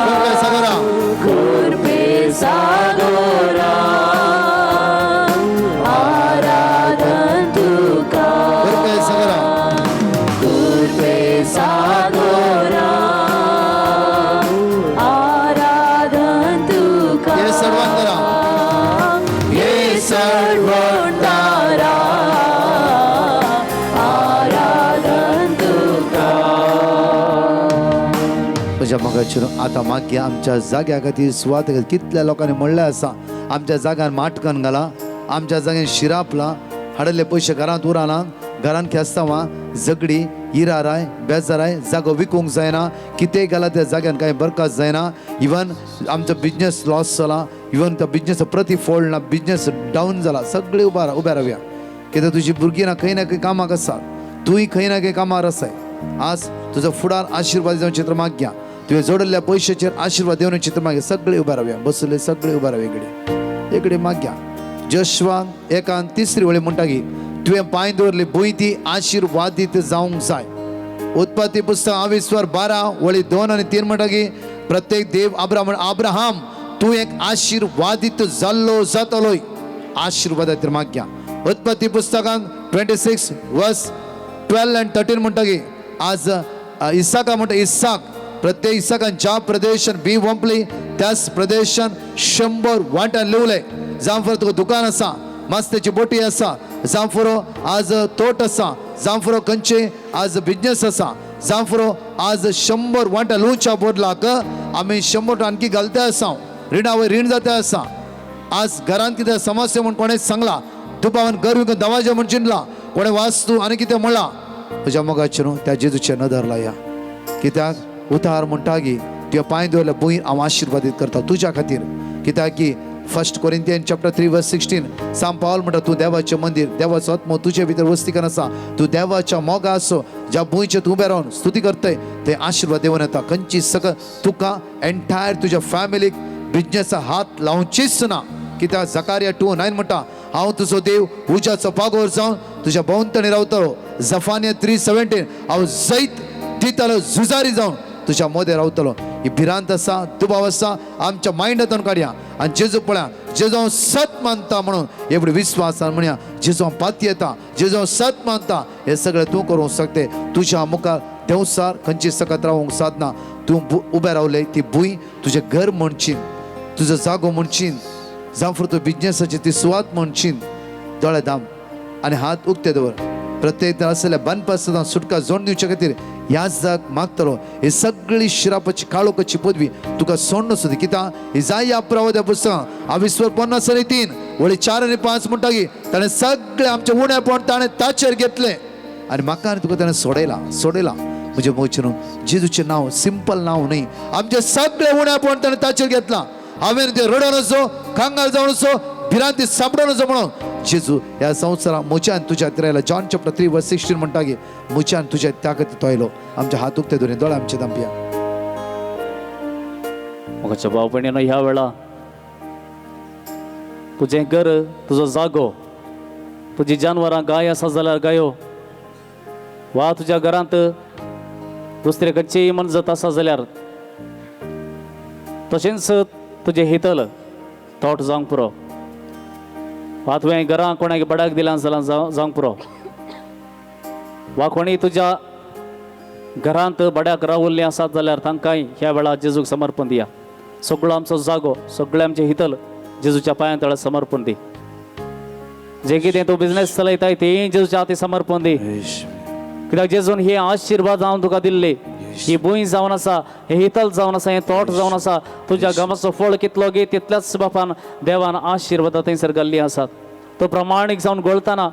कृपे सगरा, कृपे सागोरा, आराधन तुका, कृपे सगरा, कृपे सागोरा, आराधन तुका, ये सर्वांतरा, ये सर्वंतरा, म्हज्या मोगाचेर आतां मागीर आमच्या जाग्या खातीर सुवात कितल्या लोकांनी म्हणलें आसा, आमच्या जाग्यान माटकन घाला, आमच्या जाग्यान शिरापला, हाडिल्ले पयशे घरांत उराना, घरांत खेस्तांवां, झगडी, इराराय, बेजाराय, जागो विकूंक जायना, कितेंय घाला त्या जाग्यान कांय बरखास्त जायना, इवन आमचो बिजनेस लॉस जाला, इवन तो बिजनेस प्रतिफळ ना, बिजनेस डावन जाला, सगळे उबे रावया. कित्याक तुजी भुरगीं ना खंय ना खंय कामाक आसा, तूंय खंय ना खंय कामार आसाय. आज तुजो फुडार आशिर्वाद जावन चित्र मागया, तुवें जोडिल्ल्या पयशाचेर आशिर्वाद देवन चित्र मागया. सगळे उबे रावया, बसले सगळे उबे रावया. इकडे इकडे मागया. जशवान एकान तिसरी वळी म्हणटा की तुवें पांय दवरली भूंय ती आशिर्वादीत जावंक जाय. उत्पत्ती पुस्तक आविस्वर 12 वळी 2 आनी 3 म्हणटा की प्रत्येक देव अब्राहम अब्राहम तूं एक आशिर्वादीत जाल्लो जातलोय. आशिर्वादाचेर मागया. उत्पत्ती पुस्तकान 26 वर्स 12 आनी 13 म्हणटा की आज इसाका म्हणटा इसाक प्रत्येक इसाकान ज्या प्रदेशान बी वंपली त्याच प्रदेशान 100 वांट्यान लिवले. जांफर तुका दुकान आसा, मास्त्याची बोटी आसा, जांफरो आज तोट आसा, जांफरो खंयचे आज बिजनेस आसा, जांफरो आज 100 वांट्या लुवच्या बदलाक आमी 100 आणखी घालते आसा, रिणा वयर रीण जाते आसा. आज घरांत कितें समस्या म्हूण कोणें सांगला, दुबावान घर विकून दवाजे म्हूण चिंतला, कोणें वास्तू आनी कितें म्हणलां, तुज्या मोगाचेर न्हू त्या जेजूचेर नदर लाया. कित्याक उतार म्हणटा की तुज्या पांय दवरल्या भूंय हांव आशिर्वादीत करता तुज्या खातीर. कित्याक की 1 Corinthians chapter 3 verse 16 सांत पावल म्हणटा तूं देवाचें मंदीर, देवाचो आत्मो तुजे भितर वस्तीकन आसा, तूं देवाच्या मोगा आसो, ज्या भुंयचेर तूं उबें रावन स्तुती करतय ते आशिर्वाद देवन येता. खंयची सगळ तुका एंटायर तुज्या फॅमिलीक बिजनेसा हात लावचीच ना. कित्याक जकारिया 2:9 म्हणटा हांव तुजो देव उज्याचो पागोर जावन तुज्या भोंवतणी रावतलो. जफानिया 3:17 हांव जैत दितलो झुजारी जावन तुज्या मोदें रावतलो. ही भिरांत आसा, दुबाव आसा, आमच्या मायंडांतून काडया आनी जेजू पळया, जेजू हांव सत मानता म्हणून एवढे विस्वासान म्हणया, जेजू हांव पाती येता, जेजू हांव सत मानता, हें सगळें तूं करूंक शकते. तुज्या मुखार देंवसार खंयची सकत रावूंक सादना. तूं उबें रावलें ती भूंय तुजें घर म्हणचीन, तुजो जागो म्हणचीन, जावं तूं बिजनेसाची ती सुवात म्हणचीन. दोळे दाम आनी हात उक्ते दवर. प्रत्येक आसलेल्या बांदपासतां सुटका जोड दिवचे खातीर ह्या जाग मागतलो. ही सगळी शिरापाची काळोखाची पदवी तुका सोडणं सुद्दां. कित्याक इजाया प्रवाद्या पुस्तकां आविस्वर 53 वळी 4 आनी 5 म्हणटा की ताणें सगळें आमचें उणेपण ताणें ताचेर घेतलें आनी म्हाका आनी तुका ताणें सोडयला सोडयला. म्हजें मोचे न्हू जेजूचें नांव सिंपल नांव न्हय, आमचें सगळें उणेपण ताणें ताचेर घेतलां. हांवें तें रडोन असो, कांगाल जावन असो, भिरांती सापडोन असो म्हणून जेजू ह्या संवसाराक म्हज्या आनी तुज्या खातीर आयला. जॉन चॅप्टर 3 वर्स 16 म्हणटा की म्हज्या आनी तुज्या त्या खातीर तो आयलो. आमच्या हात उक्ते दवरून दोळे आमचे धांपया. म्हज्या भाव भयणीनो, ह्या वेळा तुजें घर, तुजो जागो, तुजी जानवरां गाय आसा जाल्यार गायो, वा तुज्या घरांत दुसरे खंयचीय मनजत आसा जाल्यार तशेंच तुजें हितल तोट जावंक पुरो, वा तुवें घरां कोणाक बडाक दिलां जाल्यार जावंक पुरो, वा कोणी तुज्या घरांत बड्याक रावल्लीं आसात जाल्यार तांकांय ह्या वेळार जेजूक समर्पण दिया. सगळो आमचो जागो, सगळें आमचें हितल जेजूच्या पांयां तळा समर्पण दी. जे कितें तूं बिजनेस चलयताय तें जेजूच्या हाती समर्पण दी. कित्याक जेजून हे आशिर्वाद जावन तुका दिल्ले, ही भूंय जावन आसा, हे हितल जावन आसा, हें तोट जावन आसा, तुज्या गामाचो फळ कितलो गे तितल्याच बापान देवान आशिर्वाद थंयसर घाल्ली आसात. तो प्रमाणीक जावन गोळताना,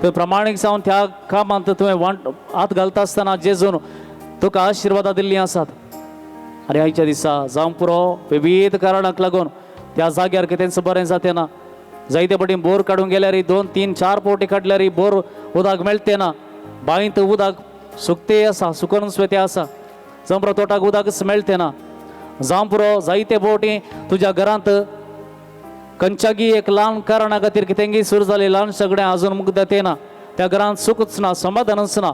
तो प्रमाणीक जावन त्या कामांत तुवें वांट हात घालता आसतना जेजून तुका आशिर्वादां दिल्लीं आसात. आनी आयच्या दिसा जावंक पुरो विवीध कारणाक लागून त्या जाग्यार कितेंच बरें जातें ना. जायते फावटी बोर काडूंक गेल्यार 2 3 4 फावटी काडल्यार बोर उदक मेळटे ना, बांयत उदक सुकते आसा, सुकून स्वेते आसा, जावं पुरो तोटाक उदकच मेळटे ना. जावं पुरो जायते फावटी तुज्या घरांत खंयच्यागी एक ल्हान कारणा खातीर कितेंगी सुरू जालें ल्हान सगळें अजून मुग्ध येना, त्या घरांत सुखूच ना, समाधानच ना.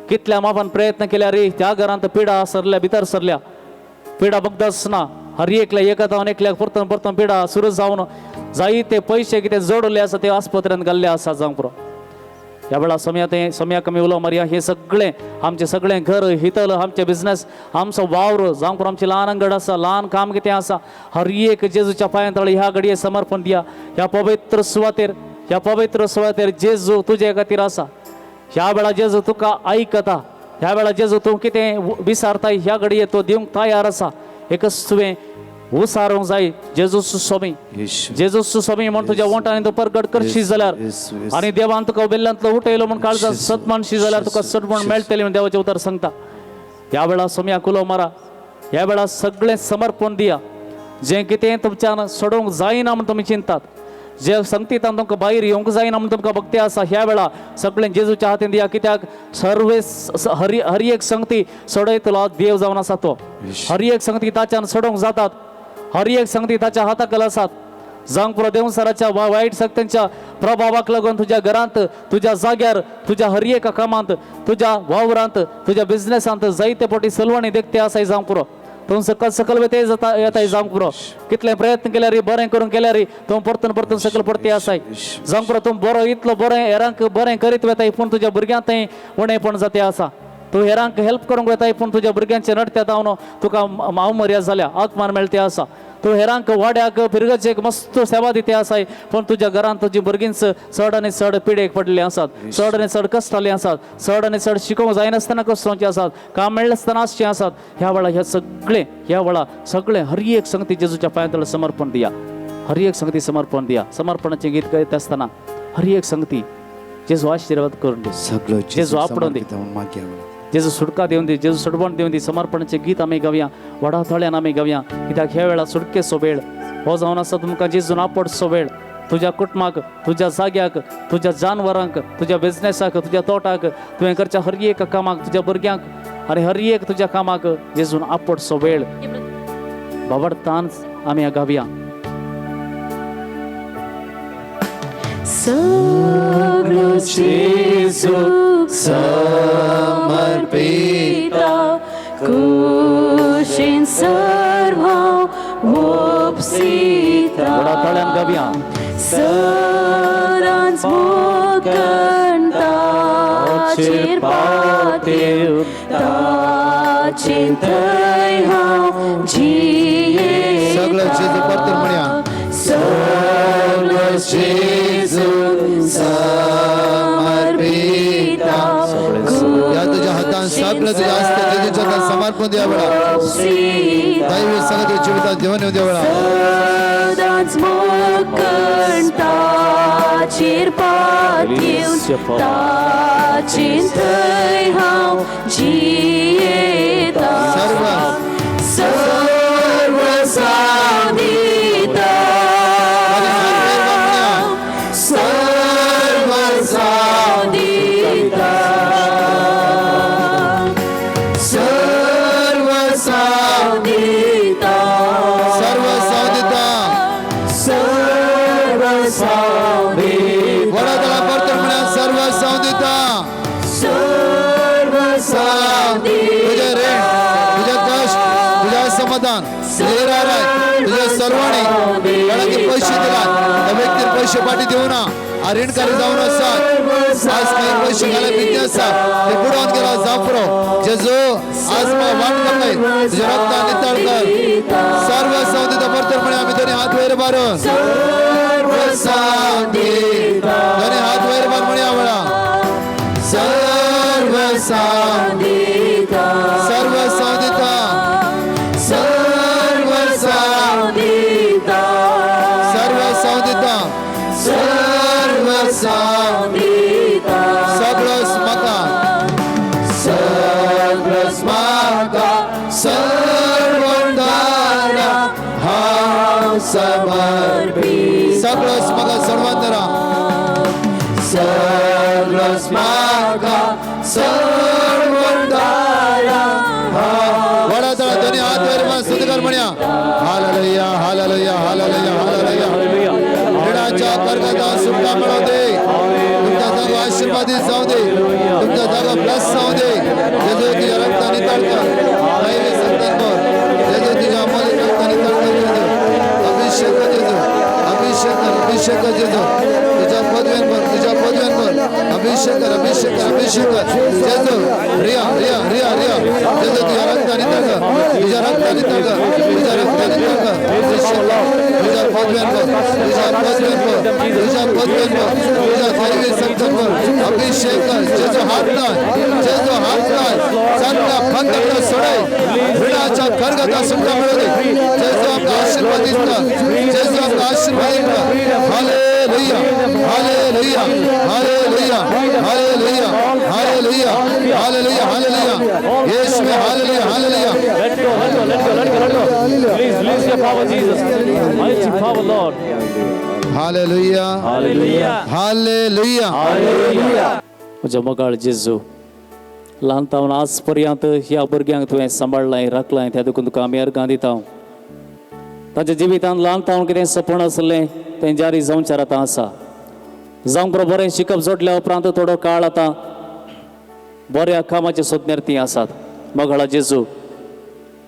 कितल्या मापान प्रयत्न केल्यार त्या घरांत पिडा सरल्या, भितर सरल्या, पिडा बगदच ना. हर एकल्या एका एकल्याक परतून परतून पिडा सुरू जावन जायते पयशे कितें जोडले आसा ते आस्पत्र्यांत घाल्ले आसा. जावंक पुरो ह्या वेळार सोम्या तें सोम्या कमी उलो मारया. हे सगळें आमचें सगळें घर हितल, आमचें बिजनेस, आमचो वावर, जावंक पुरो आमचें ल्हान अंगड आसा, ल्हान काम कितें आसा, हर एक जेजूच्या पांयां तळी ह्या घडये समर्पण दिया. ह्या पवित्र सुवातेर, ह्या पवित्र सुवातेर जेजू तुजे खातीर आसा. ह्या वेळार जेजू तुका आयकता. ह्या वेळार जेजू तूं कितें विसारताय ह्या घडये तो दिवंक तयार आसा. एकच तुवें उसारूंक जाय जेजू स्वामी, जेजू स्वामी म्हण तुज्या वोंठांनी तूं परगट करशी जाल्यार आनी देवान तुका उबेल्ल्यांतलो उठयलो म्हण काळजांत सत मानशी जाल्यार तुका सटपण मेळटलें म्हण देवाचें उतर सांगता. ह्या वेळार सोम्याक उलो मारा, ह्या वेळार सगळें समर्पण दिया. जें कितें तुमच्यान सोडोवंक जायना म्हण तुमी चिंतात, जे संगतीतान तुमकां भायर येवंक जायना म्हण तुमकां भक्ती आसा, ह्या वेळार सगळें जेजूच्या हातीन दिया. कित्याक सर्वे हर हर एक संगती सोडयतलो देव जावन आसा तो. हर एक संगती ताच्यान सोडोवंक जातात, हर एक संगती ताच्या हाताकल आसात. जावंक पुरो देवसराच्या वायट शक्त्यांच्या प्रभावाक लागून तुज्या घरांत, तुज्या जाग्यार, तुज्या हर एका कामांत, तुज्या वावरांत, तुज्या बिजनेसांत जायते पोटी सलवणी देखते आसाय. जावंक पुरो तूं सकल सकल वेते जाता येताय. जावंक पुरो कितले प्रयत्न केल्यार, बरें करूंक केल्यार तूं परतून परतून सकल पडते आसाय. जावंक पुरो तूं बरो इतलो बरें हेरांक बरें करीत वेताय, पूण तुज्या भुरग्यांक थंय उणेपण जाते आसा. तूं हेरांक हेल्प करूंक वेताय, पूण तुज्या भुरग्यांचे नडत्या जावन तुका मावमर्याद जाल्या, आत्मान मेळते आसा. तूं हेरांक वाड्याक फिरगजेक मस्त सेवा दिते आसाय, पूण तुज्या घरांत तुजी भुरगींच चड आनी चड पिडेक पडलेली आसात, चड आनी चड कश्टाली आसात, चड आनी चड शिकोवंक जायनासतना कश्टांचे आसात, काम मेळनासतना आसचें आसात. ह्या वेळार ह्या सगळें, ह्या वेळार सगळें हर एक संगती जेजूच्या पांयांतळ समर्पण दिया. हर एक संगती समर्पण दिया. समर्पणाचें गीत गायत आसतना हर एक संगती जेजू आशिर्वाद करून दी, सगळो जेजू आपडून दी, जेजू सुटका दिवन दी, जेजू सुटवण दिवन दी. समर्पणाचें गीत आमी गावया, व्हडा थोड्यान आमी गावया. कित्याक ह्या वेळार सुटकेचो वेळ हो जावन आसा. तुमकां जेजून आपडचो वेळ तुज्या कुटुंबाक, तुज्या जाग्याक, तुज्या जानवरांक, तुज्या बिजनेसाक, तुज्या तोटाक, तुवें करच्या हर एक कामाक, तुज्या भुरग्यांक आनी हर एक तुज्या कामाक जेजून आपडचो वेळ. बाबडतान आमी गावया. सगळो जेजूक समर्पिता, कुशीन सर्व ओपसिता. व्हडा ताळ्यान गावया. सदांच मोगन ताचेर पातेव, ताचेर थंय हांव जियेता. सगळो जेजू परतून म्हणया. सगळो जेजू समर्पिता, या तुझ्या हातान सगळं तुझ्या हस्ते जेजूच्या हातात समर्पण द्या वेळा. दैवी सगळं तुझ्या जिवितात घेऊन येऊ द्या वेळा. सदांच मोगन ताचेर पातेवन, ताचेर थंय हांव जियेता. सर्व सर्व साधिता, सर्व साधिता, सर्व साधिता, सर्व साधिता, सर्व साधिता. वडा तळा परतून म्हणा, सर्व साधिता, सर्व साधिता. तुझे ऋण, तुझे कष्ट, तुझे असमाधान, तुझे राय, तुझे सर्वाणी कोणाचे पैसे दिला त्या व्यक्तीन पैसे पाठी देऊ ना, ऋणकारी जावन आसात. आज काही पैसे घाला भीती आसा, ते बुडोवन गेला जापरो. जेजू आज म्हाका वाट दाखय, तुझ्या रक्तान नितळ कर. सर्व संवदिता परतून म्हणे आमी दोनी हात वयर मारून, सर्व साधिता, दोनी हात वयर मार म्हणया वेळा. सर्व साधिता, सर्व संवदिता, सर्व साधिता, सर्व संवदिता, सर्व साधिता. सगळोच म्हाका, सगळोच म्हाका सर्वंदारा हांव समर्पिता. सगळोच म्हाका सर्वंदरा, सगळोच म्हाका सर्वंदारा. वडा तळा दोन्ही हात वयर मान स्तुती कर म्हणया. Hallelujah, hallelujah, hallelujah, hallelujah. ऋणाच्या कर्गाचा सुटका मिळू दे, तुमचा जागो आशीर्वादित जाऊ दे, तुमचा जागो ब्लेस जाऊ दे. जेजू तुझ्या रक्ताने नितळ कर, दैवी संतान कर. जेजू तुझ्या अमोल रक्ताने नितळ कर. जेजू अभिषेक कर, जेजू अभिषेक कर, अभिषेक कर जेजू. तुझ्या पदव्यांवर, तुझ्या पदव्यांवर अभिषेक कर, अभिषेक कर, अभिषेक कर जेजू. रिया रिया रिया रिया. जेजू तुझ्या रक्ताने नितळ कर, तुझ्या रक्ताने नितळ कर, तुझ्या रक्ताने नितळ कर. अभिषेक कर तुझ्या पदव्यांवर, तुझ्या पदव्यांवर, तुझ्या पदव्यांवर, तुझ्या दैवी शक्तींवर अभिषेक कर. जेजू हात लाय, जेजू हात लाय, बंधनां सोडय, ऋणाच्या खरगता सुटका मिळू दे. जेजू आमकां आशीर्वाद दिता, जेजू आमकां आशीर्वाद दिता. Hallelujah, hallelujah, hallelujah, hallelujah, hallelujah, hallelujah, hallelujah. येशूवे hallelujah, hallelujah. Let go, let go, let go, let go, let go. Please, release your power, Jesus. Mighty power, Lord. Hallelujah, Hallelujah. Hallelujah. म्हज्या मोगाळ जेजू, ल्हान तावन आज पर्यंत ह्या भुरग्यांक तुवें सांबाळ्ळाय, राखलाय, त्या देखून तुका आमी अर्गां दिता. तांच्या जिवितांत ल्हान तावन कितें सपन आसलें तें जारी जावचें आतां आसा. जावंक पुरो बरें शिकप जोडल्या उपरांत थोडो काळ आतां बऱ्या कामाचे सोदनेर तीं आसात. मोगाळा जेजू,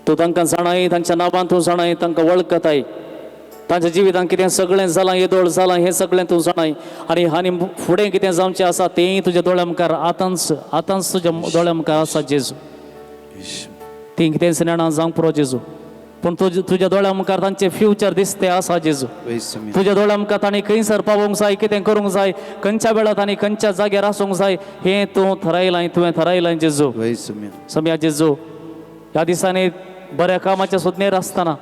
तूं तांकां जाणाय, तांच्या नांवान तूं जाणाय, तांकां वळखताय. तांच्या जिवितांत कितें सगळें जालां, येदोळ जालां, हें सगळें तूं जाणाय. आनी आनी फुडें कितें जावचें आसा तेंय तुज्या दोळ्या मुखार आतांच आतांच तुज्या दोळ्या मुखार आसा जेजू. तीं कितेंच नेणां जावंक पुरो जेजू, पूण तुज्या दोळ्या मुखार तांचें फ्युचर दिसतें आसा जेजू. तुज्या दोळ्या मुखार तांणी खंयसर पावोवंक जाय, कितें करूंक जाय, खंयच्या वेळार तांणी खंयच्या जाग्यार आसूंक जाय, हें तूं थरायलां, तुवें थरायलां जेजू. समया जेजू, ह्या दिसांनी बऱ्या कामाच्या सोदनेर आसतना,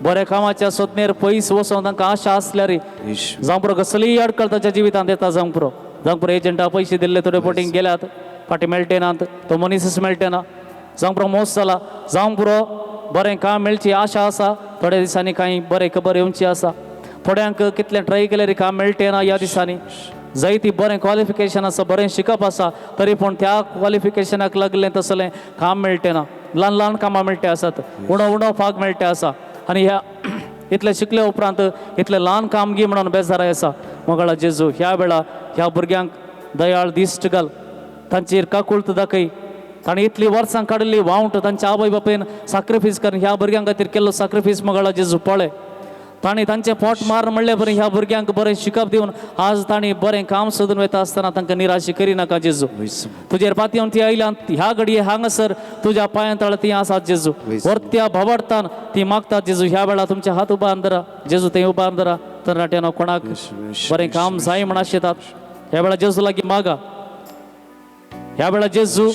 बऱ्या कामाच्या सोदनेर पयस वचोन तांकां आशा आसल्यार जावं पुरो कसलीय अडकळ तांच्या जिवितांत येता. जावंक पुरो, जावंक पुरो एजंटा पयशे दिल्ले थोडे बोटींग गेल्यात, फाटीं मेळटे नात, तो मनीसच मेळटे ना. जावंक पुरो मोस जाला, जावंक पुरो बरें काम मेळची आशा आसा, थोड्या दिसांनी कांय बरें खबर येवची आसा. थोड्यांक कितलें ट्राय केल्यार काम मेळटे ना. ह्या दिसांनी जायती बरें क्वॉलिफिकेशन आसा, बरें शिकप आसा, तरी पूण त्या क्वॉलिफिकेशनाक लागलें तसलें काम मेळटे ना. ल्हान ल्हान कामां मेळटे आसात, उणो उणो फाग मेळटे आसा. आनी ह्या इतलें शिकले उपरांत इतलें ल्हान कामगी म्हणून बेजाराय आसा. मोगाळा जेजू, ह्या वेळा ह्या भुरग्यांक दयाळ दिश्ट घाल, तांचेर काकुळत दाखय. ताणें इतलीं वर्सां काडिल्ली वावंट तांच्या आवय बापायन साक्रिफायस करून ह्या भुरग्यां खातीर केल्लो साक्रिफायस मोगाळा जेजू पळय. ताणें तांचें पोट मार म्हणले बरें ह्या भुरग्यांक बरें शिकप दिवन आज तांणी बरें काम सोदून वता आसतना तांकां निराशी करिनाका जेजू. तुजेर पातयेवन ती आयल्या ह्या घडये हांगासर तुज्या पांयां तळ ती आसात जेजू. वर्त्या भवडतान ती मागतात जेजू. ह्या वेळार तुमचे हात उबार धरा जेजू, ते उबार धरा. तरणाट्यानो कोणाक बरें काम जाय म्हण आशेतात, ह्या वेळार जेजू लागीं मागा. ह्या वेळार जेजू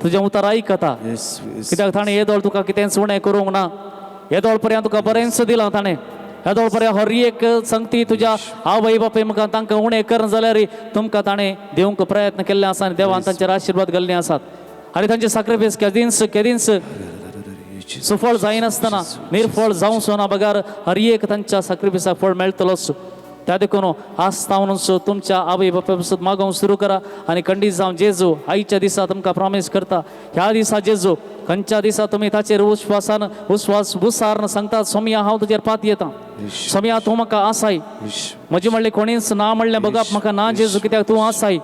तुजें उतर आयकता, कित्याक ताणें येदोळ तुका कितेंच उणें करूंक ना. येदोळ पर्यंत तुका बरेंच दिलां ताणें. येदोळ पर्यंत हर एक संगती तुज्या आवय बापाय मुखार तांकां उणें कर जाल्यार तुमकां ताणें दिवंक प्रयत्न केल्ले आसा आनी देवान तांचेर आशिर्वाद घाल्ले आसात. आनी तांचे साक्रिफायस केदींच केदींच सुफळ जायनासतना निर्फळ जावचो ना, बगर हर एक तांच्या साक्रिफायसाक फळ मेळटलोच. त्या देखून आज तावनूच तुमच्या आवय बापाय पासून मागोवंक सुरू करा. आनी खंडीत जावन जेजू आयच्या दिसा तुमकां प्रॉमीस करता, ह्या दिसा जेजू खंयच्या दिसा तुमी ताचेर विश्वासान विश्वास उसारन सांगतात, सोमया हांव तुजेर पात येता, सोमया तूं म्हाका आसाय, म्हजें म्हणलें कोणीच ना म्हणलें बघप म्हाका ना जेजू, कित्याक तूं आसाय.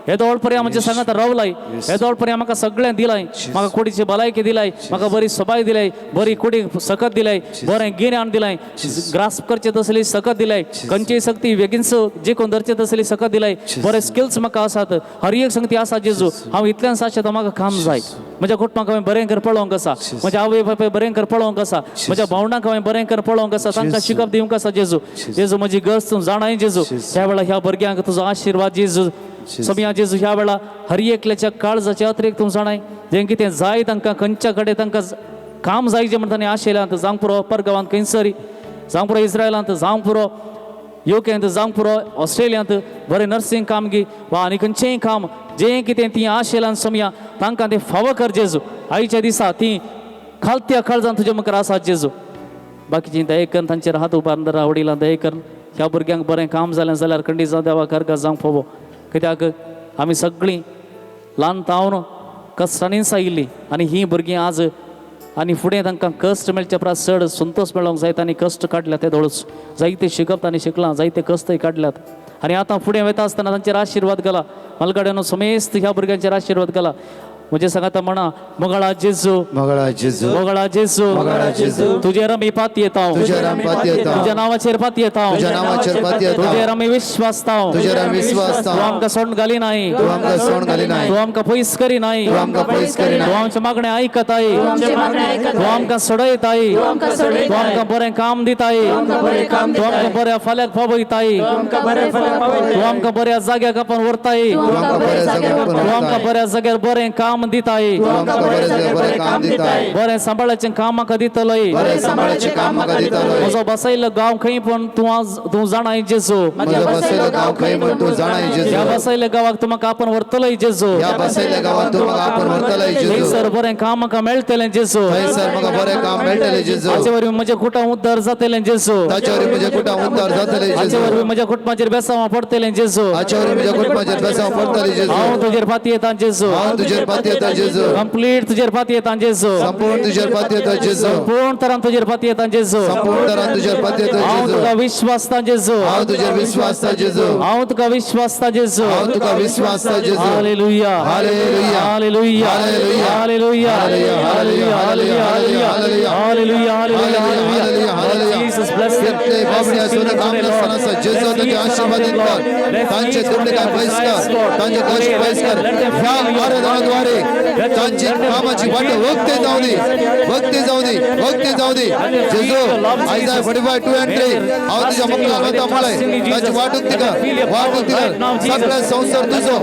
येदोळ पर्यंत म्हज्या सांगात रावलाय, येदोळ पर्यंत म्हाका सगळें दिलाय, म्हाका कुडीची भलायकी दिलाय, म्हाका बरी सबाय दिलाय, बरी कुडीक सकत दिलाय, बरें गिन्यान दिलाय, ग्रास्प करचें तसली सकत दिलाय, खंयचीय शक्ती बेगीनच जिखून धरचें तसली सकत दिलाय, बरे स्किल्स म्हाका आसात, हर एक संगती आसा जेजू. हांव इतल्यान आशेता म्हाका काम जाय, म्हज्या कुटुंबाक हांवें बरें कर पळोवंक आसा, म्हज्या आवय बापाय बरें कर पळोवंक आसा, म्हज्या भावंडांक हांवें बरें कर पळोवंक आसा, तांकां शिकप दिवंक आसा जेजू. जेजू म्हजी गरज तूं जाणाय जेजू. ह्या वेळार ह्या भुरग्यांक तुजो आशिर्वाद जेजू. सोमया जेजू, ह्या वेळार हर एकल्याच्या काळजाचे अतिरिक्त तूं जाणाय जें कितें जाय तांकां, खंयच्या कडेन तांकां काम जाय जें म्हणटा तांणी आशिल्ल्यांत, जावंक पुरो परगांवांत खंयसरी, जावंक पुरो इस्रायलांत, जावंक पुरो युकेंत, जावंक पुरो ऑस्ट्रेलियांत, बरें नर्सिंग कामगी वा आनी खंयचेंय काम जें कितें तीं आशिल्ल्यान सोमया तांकां तें फावो कर जेजू. आयच्या दिसा तीं खालत्या काळजान तुज्या मुखार आसात जेजू. बाकीचीं दये करून तांचेर हात उबारून धरा, वडिलां दये करून ह्या भुरग्यांक बरें काम जालें जाल्यार खंडीत जावं देवा कर्गा जावंक फावो. कित्याक आमी सगळीं ल्हान तावन कश्टांनीच आयिल्लीं आनी हीं भुरगीं आज आनी फुडें तांकां कश्ट मेळचे परस चड संतोश मेळोंक जाय. तांणी कश्ट काडल्यात ते दोळूच, जायते शिकप तांणी शिकलां, जायते कश्टय काडल्यात आनी आतां फुडें वता आसतना तांचेर आशिर्वाद घाला. मलगाड्यानो समेस्त ह्या भुरग्यांचेर आशिर्वाद घाला. म्हजे सांगाता म्हणा, मोगाळा जेजू, मोगाळा जेजू, मोगाळा जेजू, मोगाळा जेजू, तुजेर आमी पातयेता, तुजेर आमी पातयेता, तुज्या नांवाचेर पातयेता, तुज्या नांवाचेर पातयेता, तुजेर आमी विश्वासता, तुजेर आमी विश्वासता, तूं आमकां सोडून घाली नाय, तूं आमकां सोडून घाली नाय, तूं आमकां पयस करी नाय, तूं आमकां पयस करी नाय, तूं आमचें मागणें आयकताय, तूं आमकां सोडयताय, तूं आमकां बरें काम दिताय, तूं आमकां बऱ्या फाल्याक पावयताय, तूं आमकां बऱ्या जाग्याक आपण व्हरताय, तूं आमकां बऱ्या जाग्याक आपण तूं आमकां व्हरताय, बऱ्या जाग्यार बरें काम काम दिताय, तूं आमकां बरें बरें काम दिताय, बरें सांबाळाचें काम म्हाका दितलोय, बरें सांबाळाचें काम म्हाका दितलोय। म्हजो बसयल्लो गांव खंय पण तूं आज तूं जाणाय जेजू, म्हजो बसयलो गांव खंय म्हण तूं जाणाय जेजू, ह्या बसयल्ल्या गांवाक तूं म्हाका आपण व्हरतलोय जेजू, ह्या बसयल्ल्या गांवात तूं म्हाका आपण व्हरतलोय जेजू, थंयसर बरें काम म्हाका मेळटलें जेजू, थंयसर म्हाका बरें काम मेळटलें जेजू, हाचे वरवीं म्हजें कुटुंब उद्धार जातलें जेजू, ताचे वरवीं म्हजें कुटुंब उद्धार जातलें हाचे जेजू, वरवीं म्हज्या कुटुंबाचेर बेसांव पडटलें जेजू, हाचे वरवीं म्हज्या कुटुंबाचेर बेसांव पडटलें जेजू, हांव तुजेर पातयेतां जेजू, हांव तुजेर पातयेतां जेजू, कंप्लीट तुजेर पातयेतां जेजू, संपूर्ण तुजेर पातयेतां जेजू, संपूर्ण तरान तुजेर पातयेतां जेजू, संपूर्ण तरान तुजेर पातयेतां हांव जेजू, तुका विश्वासतां जेजू, हांव तुजेर विश्वासता जेजू, हांव तुका विश्वासतां जेजू, हांव तुका विश्वासता जेजू। Hallelujah, hallelujah, hallelujah, hallelujah, hallelujah, hallelujah, hallelujah, hallelujah, hallelujah, hallelujah, hallelujah, hallelujah. Jesus bless them. कितले बाबडे आसून काम नासतना आसा, जेजू तांचे आशीर्वादीत कर, तांचे दुबळेकाय पयस कर, तांचे कश्ट पयस कर। ह्या आराधनाद्वारे तांची कामाची वाट वक्ते जावं दी, वक्ते जावं दी, वक्ते जावं दी। जेजू आयजा 45:2 and 3 हांव तुज्या मुखार वता म्हळें, तांची वाट उक्ती कर, वाट उक्ती कर। सगळे संवसार तुजो,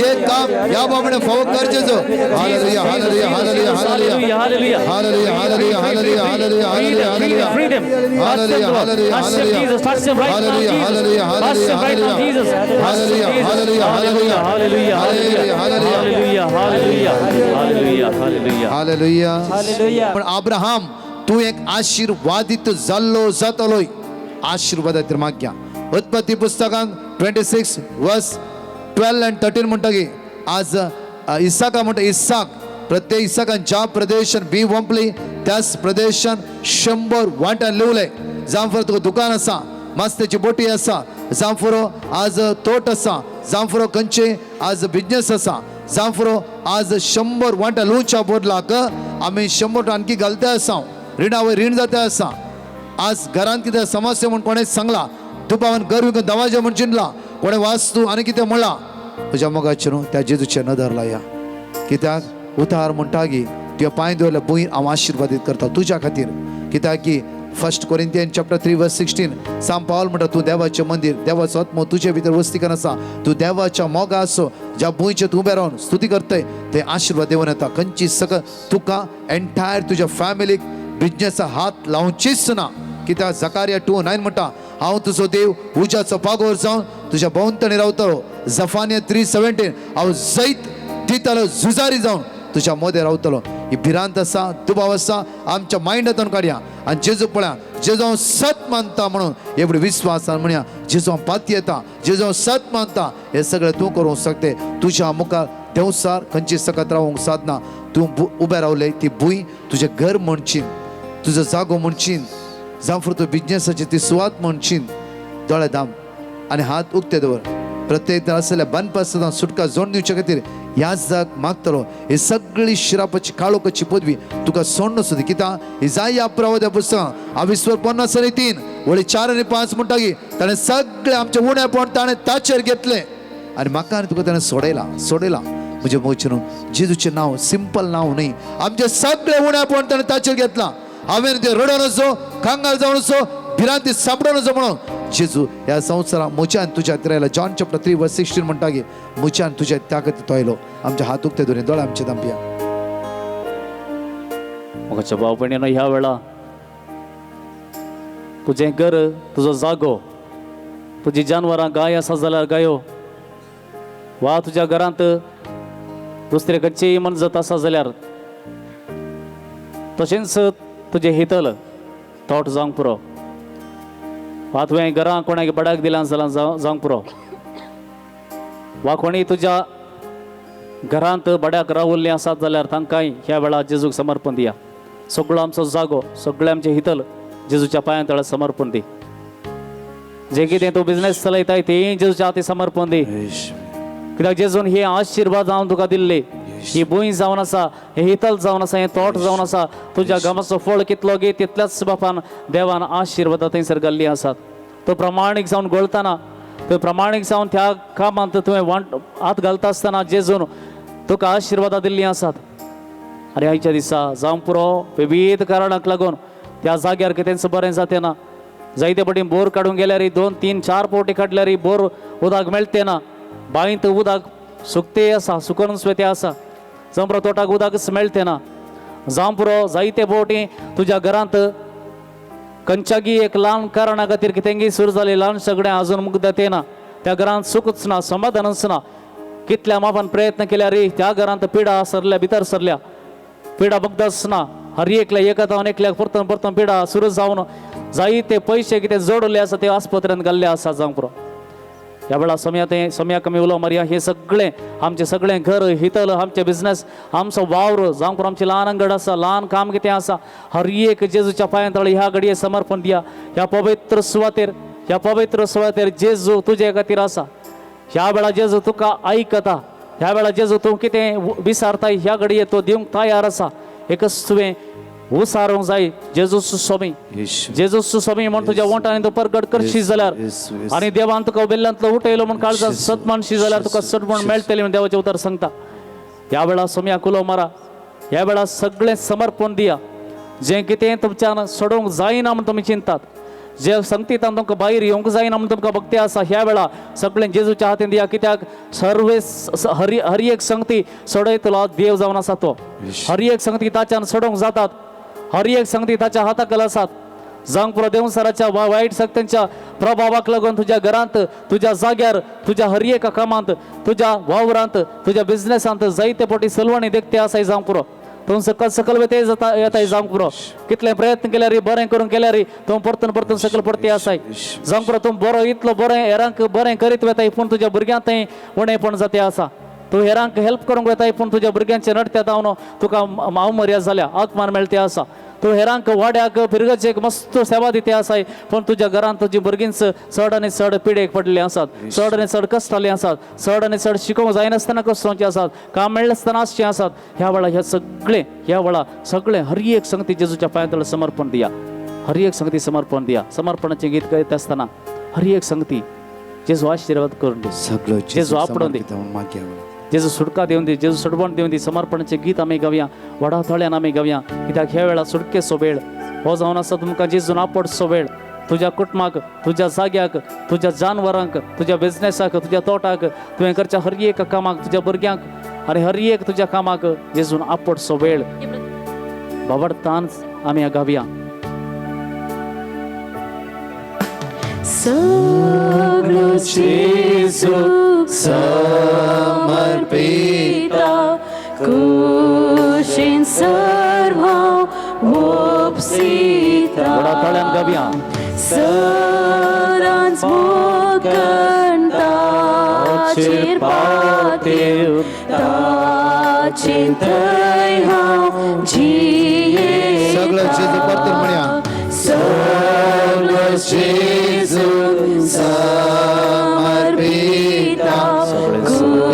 एक काम ह्या बाबडे फावो कर जेजू। Hallelujah, hallelujah, hallelujah, hallelujah, hallelujah, hallelujah, hallelujah, hallelujah, hallelujah, hallelujah, hallelujah, Freedom. Hallelujah, hallelujah, Touch them, hallelujah. Jesus. Touch them right now, Hallelujah, Jesus. hallelujah, Touch them right now, hallelujah. Jesus. Touch them, Hallelujah, Jesus. hallelujah, Hallelujah, hallelujah. hallelujah, Hallelujah, hallelujah, hallelujah, hallelujah, hallelujah. Hallelujah. पण अब्राहम तूं एक आशीर्वादीत जाल्लो जातलोय, आशीर्वादाचेर मागया। उत्पत्ती पुस्तकान 26 verse 12 and 13 म्हणटा की आज इसाका म्हणटा, इसाक प्रत्येक इसाकान ज्या प्रदेशान बी वंपली त्याच प्रदेशान 100 वांट्यान लिवले। जांफर तुका दुकान आसा, मास्त्याची बोटी आसा, जांफरो आज तोट आसा, जांफरो खंयचे आज बिजनेस आसा, जांफरो आज 100 वांट्या लुवच्या बदलाक आमी 100 आणखी घालते आसा, रिणा वयर रीण जाते आसा। आज घरांत कितें समस्या म्हूण कोणें सांगला, दुबावान घर विकून दवाजे म्हूण चिंतला, कोणें वास्तू आनी कितें म्हणलां, तुज्या मोगाचेर न्हू त्या जेजूचेर नदर लाया। कित्याक उतार म्हणटा की तुज्या पांय दवरल्या भूंय हांव आशिर्वादीत करता तुज्या खातीर। कित्याक की 1 Corinthians chapter 3 verse 16 सांत पावल म्हणटा, तूं देवाचें मंदीर, देवाचो आत्मो तुजे भितर वस्ती आसा, तूं देवाच्या मोगा आसो, ज्या भुंयचेर तूं उबें रावन स्तुती करतय ते आशिर्वाद देवन येता। खंयची सगळं तुका एंटायर तुज्या फॅमिलीक बिजनेसा हात लावचीच ना। कित्याक जकारिया 2:9 म्हणटा, हांव तुजो देव उज्याचो पागोर जावन तुज्या भोंवतणी रावतलो। जफानिया 3:17 हांव जैत दितलो झुजारी जावन तुज्या मदें रावतलो। ही भिरांत आसा, दुबाव आसा, आमच्या मायंडांतून काडया आनी जेजू पळया, जेजू हांव सत मानता म्हणून एवढे विस्वासान म्हणया, जेजू हांव पातयेता, जेजू हांव सत मानता, हें सगळें तूं करूंक शकते। तुज्या मुखार देंवसार खंयची सकत रावूंक सादना। तूं उबें रावलें ती भूंय तुजें घर म्हणचीन, तुजो जागो म्हणचीन, जांव तूं बिजनेसाची ती सुवात म्हणचीन। दोळे दाम आनी हात उक्ते दवर। प्रत्येक आसलेल्या बांदपासतां सुटका जोड दिवचे खातीर ह्याच जाग मागतलो। ही सगळी शिरापाची काळोखाची पदवी तुका सोडणं सुद्दां। कित्याक इजाया प्रवाद्या पुस्तकां आविस्वर 53 वळी 4 आणि 5 म्हणटा की ताणें सगळें आमचें उणेपण ताणें ताचेर घेतलें आनी म्हाका आनी तुका ताणें सोडयला, सोडयला। म्हजें मोचे न्हू जेजूचें नांव सिंपल नांव न्हय, आमचें सगळें उणेपण ताणें ताचेर घेतलां। हांवें तें रडोन असो, कांगाल जावन असो, भिरांती सापडोन असो म्हणून जेजू ह्या संवसाराक म्हज्या आनी तुज्या खातीर आयला। जॉन चॅप्टर 3 वर्स 16 म्हणटा की म्हज्या आनी तुज्या त्या खातीर तो आयलो। आमचे हात उक्ते दवरून दोळे आमचे धांपया। म्हज्या भाव भयणीनो, ह्या वेळा तुजें घर, तुजो जागो, तुजी जानवरां गाय आसा जाल्यार गायो, वा तुज्या घरांत दुसरे खंयचीय मनजत आसा जाल्यार तशेंच तुजें हितल तोट जावंक पुरो, वा तुवें घरां कोणाक बडाक दिलां जाल्यार जावंक पुरो, वा कोणी तुज्या घरांत बड्याक रावल्लीं आसात जाल्यार तांकांय ह्या वेळार जेजूक समर्पण दिया। सगळो आमचो जागो, सगळें आमचें हितल जेजूच्या पांयां तळा समर्पण दी। जे कितें तूं बिजनेस चलयताय तें जेजूच्या हाती समर्पण दी। कित्याक जेजून हे आशिर्वाद जावन तुका दिल्ले, ही भूंय जावन आसा, हे हितल जावन आसा, हें तोट जावन आसा, तुज्या गामाचो फळ कितलो गे तितल्याच बापान देवान आशिर्वादां थंयसर घाल्लीं आसात। तो प्रमाणीक जावन गोळतना, तो प्रमाणीक जावन त्या कामांत तुवें वांट हात घालता आसतना जेजून तुका आशिर्वादां दिल्लीं आसात। आनी आयच्या दिसा जावंक पुरो विविध कारणाक लागून त्या जाग्यार कितेंच बरें जातें ना। जायते फावटी बोर काडूंक गेल्यार 2 3 4 फावटी काडल्यार बोर उदक मेळटे ना, बांयत उदक सुकते आसा, सुकून स्वेते आसा। जावं पुरो तोटाक उदकच मेळते ना, जावं पुरो जायते फावटी तुज्या घरांत खंयच्यागी एक ल्हान कारणा खातीर कितेंगी सुरू जालें ल्हान सगळें अजून मुग्दत येना, त्या घरांत सुखूच ना, समाधानच ना. कितल्या मापान प्रयत्न केल्यार त्या घरांत पिडा सरल्या, भितर सरल्या, पिडा बगदच ना. हर एकल्या एका एकल्याक परतून परतून पिडा सुरू जावन जायते पयशे कितें जोडले आसा ते आस्पत्र्यांत घाल्ले आसा. जावंक पुरो ह्या वेळार सोम्या तें सोम्या कमी उलो मारया. हे सगळें आमचें सगळें घर हितल, आमचें बिजनेस, आमचो वावर, जावंक पुरो आमचें ल्हान अंगड आसा, ल्हान काम कितें आसा, हर एक जेजूच्या पांयां तळी ह्या घडये समर्पण दिया. ह्या पवित्र सुवातेर, ह्या पवित्र सुवातेर जेजू तुजे खातीर आसा. ह्या वेळार जेजू तुका आयकता, ह्या वेळार जेजू तूं कितें विसारताय ह्या घडये तो दिवंक तयार आसा. एकच तुवें उसारूंक जाय जेजू स्वामी, जेजू स्वामी म्हण तुज्या वोंटांनी तूं परगट करशी जाल्यार आनी देवान तुका उबेल्ल्यांतलो उठयलो म्हण काळजांत सत मानशी जाल्यार तुका सट म्हण मेळटलें म्हण देवाचें उतर सांगता. ह्या वेळार सोम्याक उलो मारा, ह्या वेळार सगळें समर्पण दिया. जें कितें तुमच्यान सोडोवंक जायना म्हण तुमी चिंतात, जे संगतीतान तुमकां भायर येवंक जायना म्हण तुमकां भक्ती आसा, ह्या वेळार सगळें जेजूच्या हातीन दिया. कित्याक सर्वे हर हर एक संगती सोडयतलो देव जावन आसा तो. हर एक संगती ताच्यान सोडोवंक जातात, हर एक संगती ताच्या हाताकल आसात. जावंक पुरो देवसराच्या वायट शक्त्यांच्या प्रभावाक लागून तुज्या घरांत, तुज्या जाग्यार, तुज्या हर एका कामांत, तुज्या वावरांत, तुज्या बिजनेसांत जायते फावटी सलवणी देखते आसाय. जावंक पुरो तूं सकल सकल वते जाता येताय. जावंक पुरो कितले प्रयत्न केल्यार, बरें करूंक केल्यार तूं परतून परतून सकल पडते आसाय. जावंक पुरो तूं बरो इतलो बरें हेरांक बरें करीत वेताय, पूण तुज्या भुरग्यांक थंय उणेपण जाते आसा. तूं हेरांक हेल्प करूंक वेताय, पूण तुज्या भुरग्यांचे नडत्या जावन तुका मावमर्याद जाल्या, आत्मान मेळते आसा. तूं हेरांक वाड्याक फिरगचेक मस्त सेवा दिते आसाय, पूण तुज्या घरांत तुजी भुरगींच चड आनी चड पिडेक पडलेली आसात, चड आनी चड कश्टाली आसात, चड आनी चड शिकोवंक जायनासतना कश्टांचे आसात, काम मेळनासतना आसचें आसात. ह्या वेळार ह्या सगळें, ह्या वेळार सगळें हर एक संगती जेजूच्या पांयां समर्पण दिया. हर एक संगती समर्पण दिया. समर्पणाचें गीत गायत आसतना हर एक संगती जेजू आशिर्वाद करून दी, सगळो जेजू आपडून दी, जेजू सुटका दिवन दी, जेजू सुटवण दिवन दी. समर्पणाचें गीत आमी गावया, व्हडा थोड्यान आमी गावया. कित्याक ह्या वेळार सुटकेचो वेळ हो जावन आसा. तुमकां जेजून आपडचो वेळ तुज्या कुटुंबाक, तुज्या जाग्याक, तुज्या जानवरांक, तुज्या बिजनेसाक, तुज्या तोटाक, तुवें करच्या हर एक कामाक, तुज्या भुरग्यांक आनी हर एक तुज्या कामाक जेजून आपडचो वेळ बाबडतान आमी गावया. सगळो जेजूक समर्पिता, कुशीन सर्व ओपसिता, व्हडा ताळ्यान गावया. सदांच मोगन ताचेर पातेव, ताचेर थंय हांव जियेता. सगळो जेजू परतून म्हणया. सगळो जेजू समर्पिता,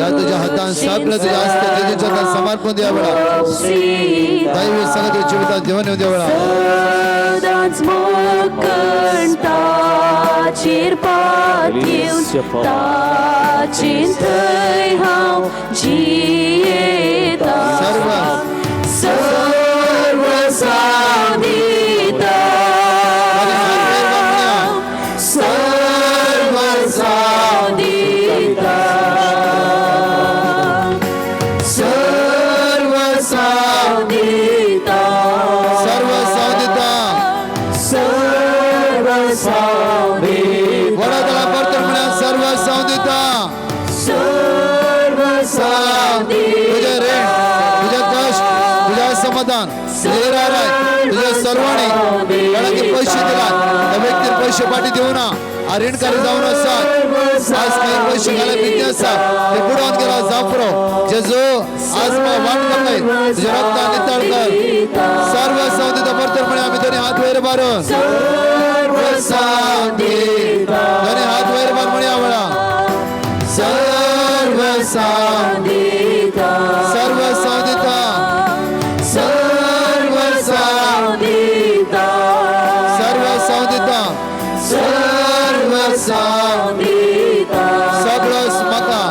या तुझ्या हातान सगळं तुझ्या हस्ते जेजूच्या हातात समर्पण द्या वेळा. दैवी सगळं तुझ्या जिवितात जेवण येऊ द्या वेळा. सदांच मोगन ताचेर पातेवन, ताचेर थंय हांव जियेता. सर्व सर्व साधिता, सर्व साधिता, सर्व साधिता, सर्व साधिता, सर्व साधिता, वडा त्याला परतून म्हणा. सर्व साधिता, सर्व साधिता. तुझे ऋण, तुझे कष्ट, तुझे असमाधान, तुझे राय, तुझे सर्वाणी कोणाचे पैसे दिला त्या व्यक्तीन पैसे पाठी देऊ ना, ऋणकारी जावन आसात. आज काही पैसे घाला भीती आसा, ते बुडोवन गेला. जावं जेजू आज वाट करताय, तुझ्या रक्तान नितळ कर. सर्व साधिता परतून म्हणे आम्ही दोन्ही हात वयर मारून, सर्व साधिता, दोन्ही हात वयर मार म्हणे आवळा. सर्व साधिता, सर्व साधिता, सर्व साधिता, सर्व साधिता, सर्व साधिता, सगळोच म्हाका,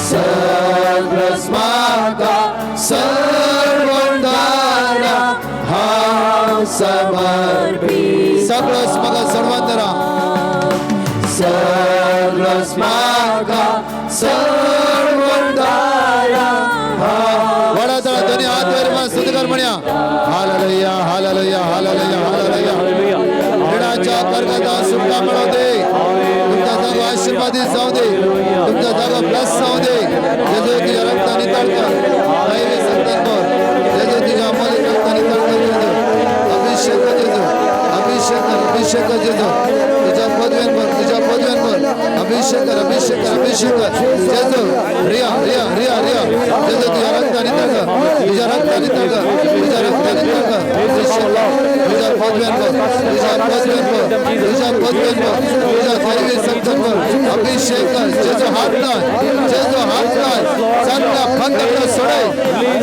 सगळोच म्हाका सर्वंदारा हांव समर्पिता, सगळोच म्हाका सर्वांतरा, सगळोच म्हाका सर्वंदारा हांव स्तुती कर म्हणया. Hallelujah hallelujah hallelujah hallelujah. ऋणाच्या कर्गाचा सुटका मिळू दे. तुमचा जागो आशीर्वादित जाऊ दे. तुमचा जागो ब्लेस जाऊ दे. जेजू तुझ्या रक्ताने नितळ कर. दैवी संतांवर जेजू तुझ्या अमूल्य रक्ताने नितळ कर. जेजू अभिषेक कर. जेजू अभिषेक कर. अभिषेक कर. जेजू तुझ्या पदव्यांवर, तुझ्या पदव्यांवर अभिषेक कर. अभिषेक कर. अभिषेक कर. जेजू रिया रिया रिया रिया. जेजू तुझ्या रक्ताने नितळ कर. तुझ्या रक्ताने नितळ कर. तुझ्या रक्ताने नितळ कर. अभिषेक कर. तुझ्या पदव्यांवर, तुझ्या पदव्यांवर, तुझ्या पदव्यांवर, तुझ्या दैवी संतांवर अभिषेक कर. जेजू हात लाय. जेजू हात लाय. सगळ्या बंधनं सोडे.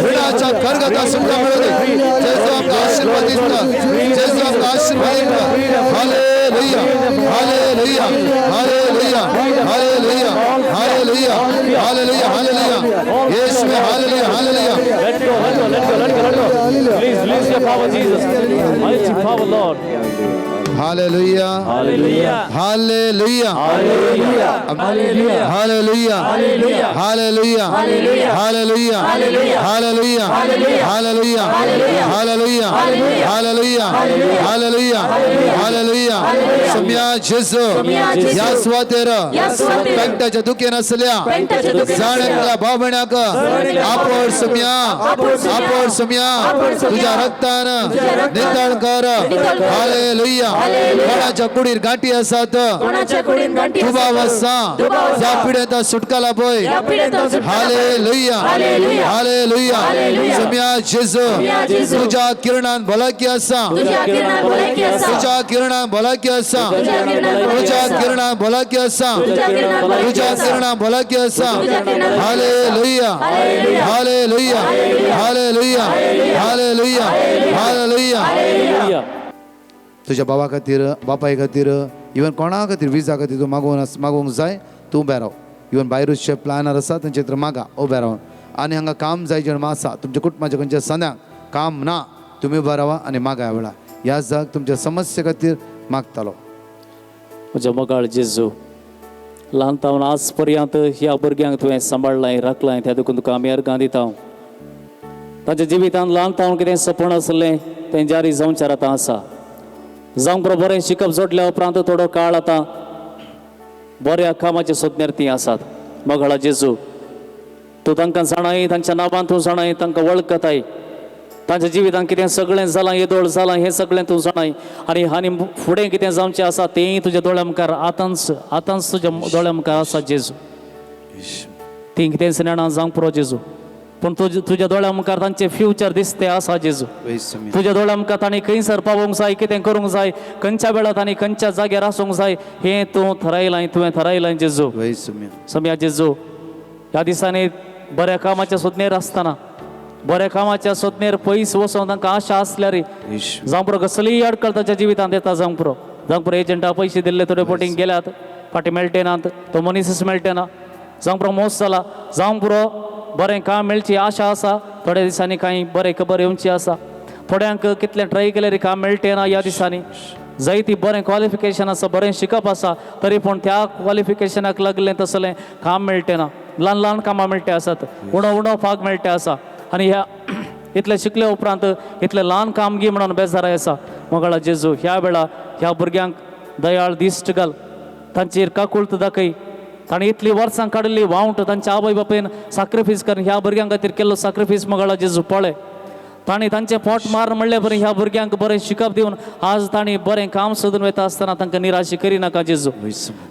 ऋणाच्या कर्गाचा सुटका मिळू दे. जेजू आमका आशीर्वादित कर. जेजू आमका आशीर्वादित कर. Hallelujah hallelujah hallelujah hallelujah hallelujah hallelujah hallelujah. Yeshu hallelujah hallelujah. Let go, let go, let go, let go, let go. Please, release your power, Jesus. Mighty power, Lord. Hallelujah Hallelujah. Hallelujah Hallelujah. Hallelujah hallelujah hallelujah hallelujah hallelujah hallelujah hallelujah hallelujah hallelujah. सम्या जेजू या सुवातेर पेंटाच्या दुखेन असल्या जाण एकल्या भाव भयणाक आपण सम्या, आपण सम्या तुझ्या रक्तान नितळ कर. हालेलुया. कोणाच्या कुडीर गांठी आसात, कोणाच्या कुडीन गांठी दुबाव आसात, आसा, दुबाव आसा, ह्या पिडेंत सुटका लाभय. ह्या पिडेंत सुटका hallelujah hallelujah. Hallelujah. Hallelujah. सम्या जेजू सम्या जेजू. तुझ्या किरणान भलायकी आसा. तुझ्या किरणान भलायकी आसा. तुझ्या किरणान भलायकी आसा. तुझ्या किरणान भलायकी तुझ्या आसा. किरणान भलायकी आसा. तुझ्या किरणान भलायकी तुझ्या आसा. किरणान भलायकी आसा. तुझ्या किरणान भलायकी आसा. Hallelujah hallelujah. Hallelujah hallelujah hallelujah hallelujah. Hallelujah. तुझ्या भावा खातीर, बापाय खातीर, इवन कोणा खातीर विजा खातीर तूं मागोवन मागोवंक जाय, तूं उबें राव. इवन भायरूचचे प्लॅनार आसा तेंचे थंय मागा उबें रावन. आनी हांगा काम जाय जेण आसा तुमच्या कुटुंबाच्या खंयच्या सद्याक काम ना, तुमी उबे रावा आनी मागा ह्या वेळार. ह्या जाग तुमच्या समस्ये खातीर मागतालो. म्हज्या मोगाळ जेजू, ल्हान तावन आज पर्यंत ह्या भुरग्यांक तुवें सांबाळ्ळाय, राखलाय, त्या देखून तुका आमी अर्गां दिता. तांच्या जिवितांत ल्हान तावन कितें सपन आसलें तें जारी जावचेर आतां आसा. जावंक बरो बरें शिकप जोडल्या उपरांत थोडो काळ आतां बऱ्या कामाचे सोदनेर तीं आसात. मोगाळा जेजू, तूं तांकां जाणाय, तांच्या नांवान तूं जाणाय, तांकां वळखताय. तांच्या जिवितांत कितें सगळें जालां, येदोळ जालां, हें सगळें तूं जाणाय. आनी आनी फुडें कितें जावचें आसा तेंय तुज्या दोळ्या मुखार आतांच, आतांच तुज्या दोळ्या मुखार आसा जेजू. तीं कितेंच नेणां जावंक पुरो जेजू, पूण तुज्या दोळ्या मुखार तांचें फ्युचर दिसतें आसा जेजू. तुज्या दोळ्या मुखार तांणी खंयसर पावोवंक जाय, कितें करूंक जाय, खंयच्या वेळार तांणी खंयच्या जाग्यार आसूंक जाय, हें तूं थारायलां, तुवें थारायलां जेजू. सम्या जेजू, ह्या दिसांनी बऱ्या कामाच्या सोदनेर आसतना, बऱ्या कामाच्या सोदनेर पयस वचोन तांकां आशा आसल्यार जावं पुरो कसलीय अडकळ ताच्या जिवितांत येता जावंक पुरो. जावंक पुरो एजंटा पयशे दिल्ले थोडे फावटी गेल्यात, फाटीं मेळटे नात, तो मनीसच मेळटे ना, जावंक पुरो मोस जाला. जावंक पुरो बरें काम मेळची आशा आसा, थोड्या दिसांनी कांय बरें खबर येवची आसा. थोड्यांक कितलें ट्राय केल्यार काम मेळटे ना. ह्या दिसांनी जायती बरें क्वॉलिफिकेशन आसा, बरें शिकप आसा, तरी पूण त्या क्वॉलिफिकेशनाक लागलें तसलें काम मेळटे ना. ल्हान ल्हान कामां मेळटे आसात, उणो उणो फाग मेळटे आसा. आनी ह्या इतलें शिकले उपरांत इतलें ल्हान कामगी म्हणून बेजाराय आसा. मोगाळा जेजू, ह्या वेळा ह्या भुरग्यांक दयाळ दिश्ट घाल, तांचेर काकुळट दाखय. ताणें इतलीं वर्सां काडिल्ली वावंट तांच्या आवय बापायन साक्रिफायस करून ह्या भुरग्यां खातीर केल्लो साक्रिफायस मोगाळा जेजू पळय. तांणी तांचें पोट मार म्हणले बरें ह्या भुरग्यांक बरें शिकप दिवन आज तांणी बरें काम सोदून वता आसतना तांकां निराशी करिनाका जेजू.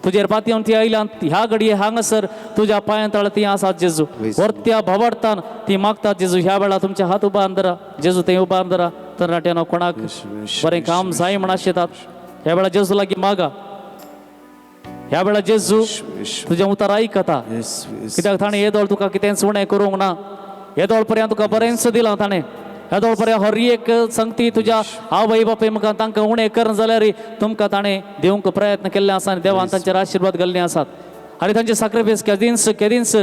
तुजेर पातयेवन ती आयल्या ह्या घडये हांगासर तुज्या पांयां तळा ती आसात जेजू. वरत्या भावार्थान ती मागतात जेजू. ह्या वेळार तुमचे हात उबार धरा जेजू, ते उबार धरा. तरणाट्यानो कोणाक बरें काम जाय म्हण आशेतात ह्या वेळार जेजू लागीं मागा. ह्या वेळार जेजू तुजें उतर आयकता, कित्याक ताणें येदोळ तुका कितेंच उणें करूंक ना. येदोळ पर्यंत तुका बरेंच दिलां ताणें. येदोळ पर्यंत हर एक संगती तुज्या आवय बापाय मुखार तांकां उणें कर जाल्यार तुमकां ताणें दिवंक प्रयत्न केल्ले आसा आनी देवान तांचेर आशिर्वाद घाल्ले आसात. आनी तांचे साक्रिफायस केदींच केदींच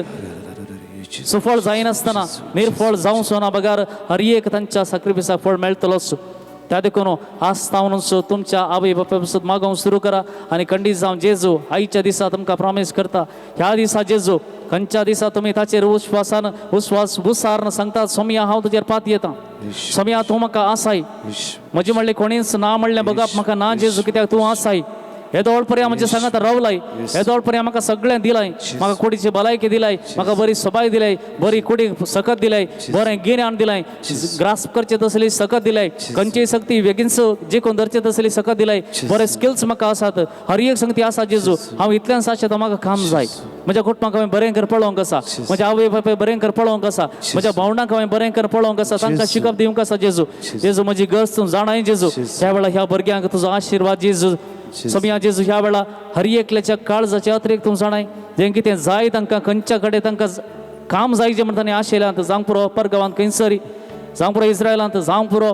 सुफळ जायनासतना निर्फळ जावचो ना, बगर हर एक तांच्या साक्रिफायसाक फळ मेळटलोच. त्या देखून आज तावनूच तुमच्या आवय बापाय पासून मागोवंक सुरू करा. आनी खंडीत जावन जेजू आयच्या दिसा तुमकां प्रॉमीस करता, ह्या दिसा जेजू खंयच्या दिसा तुमी ताचेर विश्वासान विश्वास उसारन सांगतात, सोमया हांव तुजेर पात येता, सोमया तूं म्हाका आसाय. म्हजी म्हणलें कोणीच ना म्हणलें बघप म्हाका ना जेजू, कित्याक तूं आसाय. येदोळ पर्यंत म्हज्या सांगात रावलाय, येदोळ पर्यंत म्हाका सगळें दिलाय, म्हाका कुडीची भलायकी दिलाय, म्हाका बरी सबाय दिलाय, बरी कुडीक सकत दिलाय, बरें गिन्यान दिलाय, ग्रास्प करचें तसली सकत दिलाय, खंयचीय शक्ती बेगीनच जिखून धरचें तसली सकत दिलाय, बरे स्किल्स म्हाका आसात, हर एक संगती आसा जेजू. हांव इतल्यान साशें तो म्हाका काम जाय. म्हज्या कुटुंबाक हांवें बरें कर पळोवंक आसा, म्हज्या आवय बापाय बरें कर पळोवंक आसा, म्हज्या भावंडांक हांवें बरें कर पळोवंक आसा, तांकां शिकप दिवंक आसा जेजू. जेजू म्हजी गरज तूं जाणाय जेजू. ह्या वेळार ह्या भुरग्यांक तुजो आशिर्वाद जेजू. सोमया जेजू, ह्या वेळार हर एकल्याच्या काळजाचे अतिरेक तूं जाणाय, जें कितें जाय तांकां, खंयच्या कडेन तांकां काम जाय जें म्हणटा आशिल्ल्यान, जावंक पुरो परगांवांत खंयसरी, जावंक पुरो इस्रायलांत, जावंक पुरो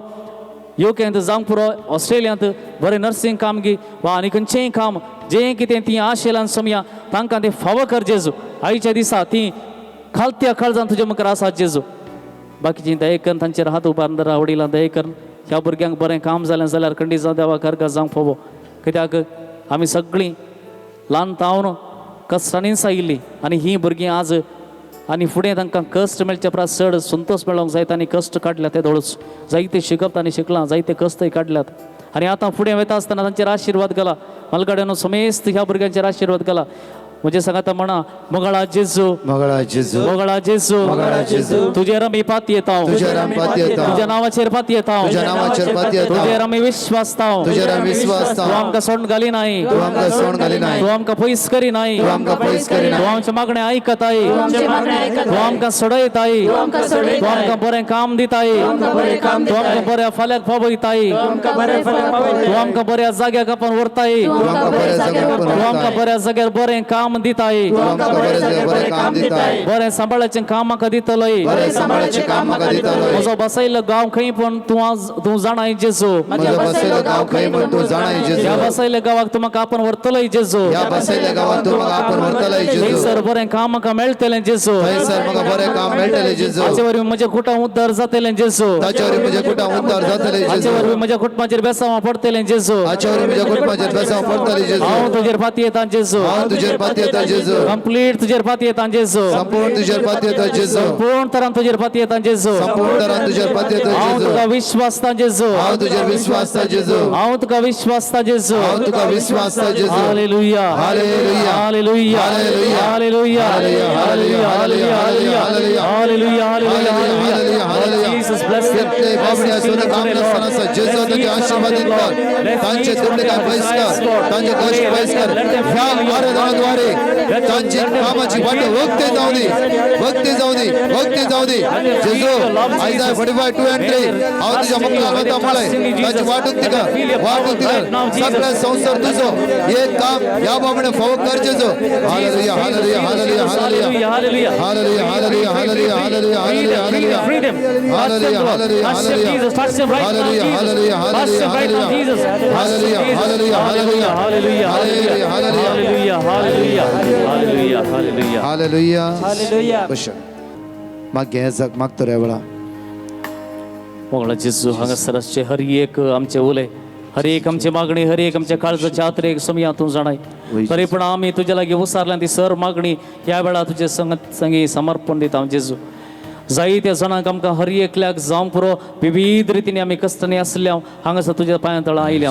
युकेंत, जावंक पुरो ऑस्ट्रेलियांत, बरें नर्सिंग काम गी वा आनी खंयचेंय काम जें कितें ती आशिल्ल्यान सोमया तांकां तें फावो कर जेजू. आयच्या दिसा ती खालत्या काळजान तुज्या मुखार आसात जेजू. बाकीची दये करून तांचेर हात उबारून धरा, वडिलां दये करून ह्या भुरग्यांक बरें काम जालें जाल्यार खंडीत जावं देवा कर्गा जावंक फावो. कित्याक आमी सगळीं ल्हान तावन कश्टांनीच आयिल्लीं आनी हीं भुरगीं आज आनी फुडें तांकां कश्ट मेळचे परस चड संतोश मेळोंक जाय. तांणी कश्ट काडल्यात ते धोळूच, जायते शिकप तांणी शिकलां, जायते कश्टय काडल्यात आनी आतां फुडें वता आसतना तांचेर आशिर्वाद घाला. मलगाड्यानो समेस्त ह्या भुरग्यांचेर आशिर्वाद घाला. म्हजे सांगाता म्हणा, मोगाळा जेजू, मोगाळा जेजू, मोगाळा जेजू, मोगाळा जेजू, तुजेर आमी पात येता, तुजेर आमी पात येता, तुज्या नांवाचेर पात येता, तुज्या नांवाचेर पात येता, तुजेर आमी विश्वासता, तुजेर आमी विश्वासता, तूं आमकां सोडून घाली नाय, तूं आमकां सोडून घाली नाय, तूं आमकां पयस करी नाय, तूं आमकां पयस करी नाय, तूं आमचें मागणें आयकताय, तूं तूं आमकां सोडयताय, तूं आमकां सोडयताय, तूं आमकां बरें काम दिताय, तूं आमकां बरें काम तूं आमकां दिताय, बऱ्या फाल्याक पावयताय, तूं आमकां बऱ्या फाल्याक पावयताय, तूं आमकां बऱ्या जाग्याक आपण व्हरताय, तूं आमकां बऱ्या जाग्याक तूं आमकां बऱ्या जाग्यार बरें काम दिताय, तूं आमकां बऱ्या जाग्यार बरें काम दिताय, बरें सांबाळाचें काम म्हाका दितलोय, बरें सांबाळाचें काम म्हाका दितलोय. म्हजो बसयल्लो गांव खंय पण तूं आज तूं जाणाय जेजू, म्हजो बसयलो गांव खंय म्हण तूं जाणाय जेजू, ह्या बसयल्ल्या गांवाक तूं म्हाका आपण व्हरतलोय जेजू, ह्या बसयल्या गांवात तूं म्हाका आपण व्हरतलोय जेजू, थंयसर बरें काम म्हाका मेळटलें जेजू, थंयसर म्हाका बरें काम मेळटलें जेजू, हाचे वरवीं म्हजें कुटुंब उद्धार जातलें जेजू, ताचे वरवीं म्हजें कुटुंब उद्धार जातलें हाचे जेजू, वरवीं म्हज्या कुटुंबाचेर बेसांव पडटलें जेजू, हाचे वरवीं म्हज्या कुटुंबाचेर बेसांव पडटलें जेजू, हांव तुजेर पाती येता जेजू, हांव तुजेर पाती येता जेजू, कंप्लीट तुजेर पाती येता जेजू, संपूर्ण तुजेर पाती येता जेजू, संपूर्ण तरान तुजेर पाती येता जेजू, संपूर्ण तरान तुजेर पाती येता हांव जेजू, तुका विश्वासता जेजू, हांव तुजेर विश्वासता जेजू, हांव तुका विश्वासता जेजू, हांव तुका विश्वासता जेजू. Hallelujah, hallelujah, hallelujah, hallelujah, hallelujah, hallelujah, hallelujah, hallelujah, hallelujah, hallelujah, hallelujah, hallelujah. Jesus bless them. कितले बाबडे आसून काम नासतना आसा जेजू तांचे आशीर्वादीत कर, तांचे दुखणे काय पयस कर, तांचे कश्ट पयस कर. ह्या आराधनाद्वारे तांची कामाची वाट वक्ते जावं दी, वक्ते जावं दी, वक्ते जावं दी जेजू. Isaiah 45:2 and 3, हांव तुज्या मुखार वता पळय, तांची वाट उक्ती कर, वाट उक्ती कर. सगळे संवसार तुजो, एक काम ह्या बाबडे फावो कर जेजू. Hallelujah, hallelujah, hallelujah, hallelujah, hallelujah, hallelujah, hallelujah, hallelujah, hallelujah, hallelujah, hallelujah, hallelujah, Jesus, touch them right now, hallelujah, Jesus. Hallelujah, Touch them right now, hallelujah, Jesus. Touch them, hallelujah, Jesus. Hallelujah, Hallelujah, hallelujah, hallelujah, hallelujah, hallelujah, hallelujah, hallelujah, hallelujah. Hallelujah. बशा मागीर हें जग मागतो रे वेळा. मोगळा जेजू, हांगासर आसचे हर एक आमचे उले, हर एक आमची मागणी, हर एक आमच्या काळजाच्या आत्रेक समया तूं जाणाय. तरी पण आमी तुज्या लागीं उसारल्या ती सर मागणी ह्या वेळा तुजे संगत संगी समर्पण दिता हांव जेजू. जायत्या जाणांक आमकां हर एकल्याक जावंक पुरो विविध रितीन आमी कश्टांनी आसल्या हांगासर तुज्या पांयां तळा आयल्या.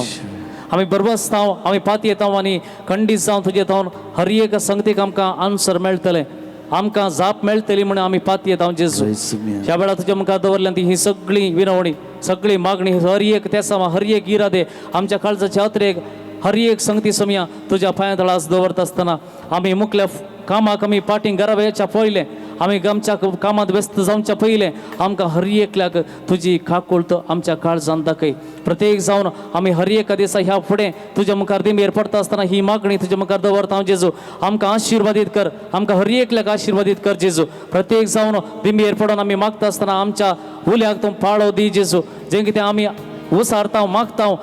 आमी बरबसता, आमी पाती येता आनी खंडीत जावन तुजे थावन हर एक संगतीक आमकां आन्सर मेळटलें, आमकां जाप मेळटली म्हणून आमी पाती येता जेजू. ह्या वेळार तुज्या मुखार दवरल्या ती ही सगळी विनवणी, सगळी मागणी, हर एक तेसांव, हर एक इरादे, आमच्या काळजाच्या अत्रेक हर एक संगती समया तुज्या पांयां तळास दवरता आसतना आमी मुखल्या कामाक आमी पाटीं घरा वयच्या पयलें, आमी आमच्या कामांत व्यस्त जावच्या पयलें आमकां हर एकल्याक तुजी काकुळट आमच्या काळजान दाखय. प्रत्येक जावन आमी हर एका दिसा ह्या फुडें तुज्या मुखार दिंबेर पडटा आसतना ही मागणी तुज्या मुखार दवरता हांव जेजू. आमकां आशिर्वादीत कर, आमकां हर एकल्याक आशिर्वादीत कर जेजू. प्रत्येक जावन दिंबेर पडून आमी मागता आसतना आमच्या उल्याक तूं पाळो दी जेजू. जें कितें आमी उसारता मागता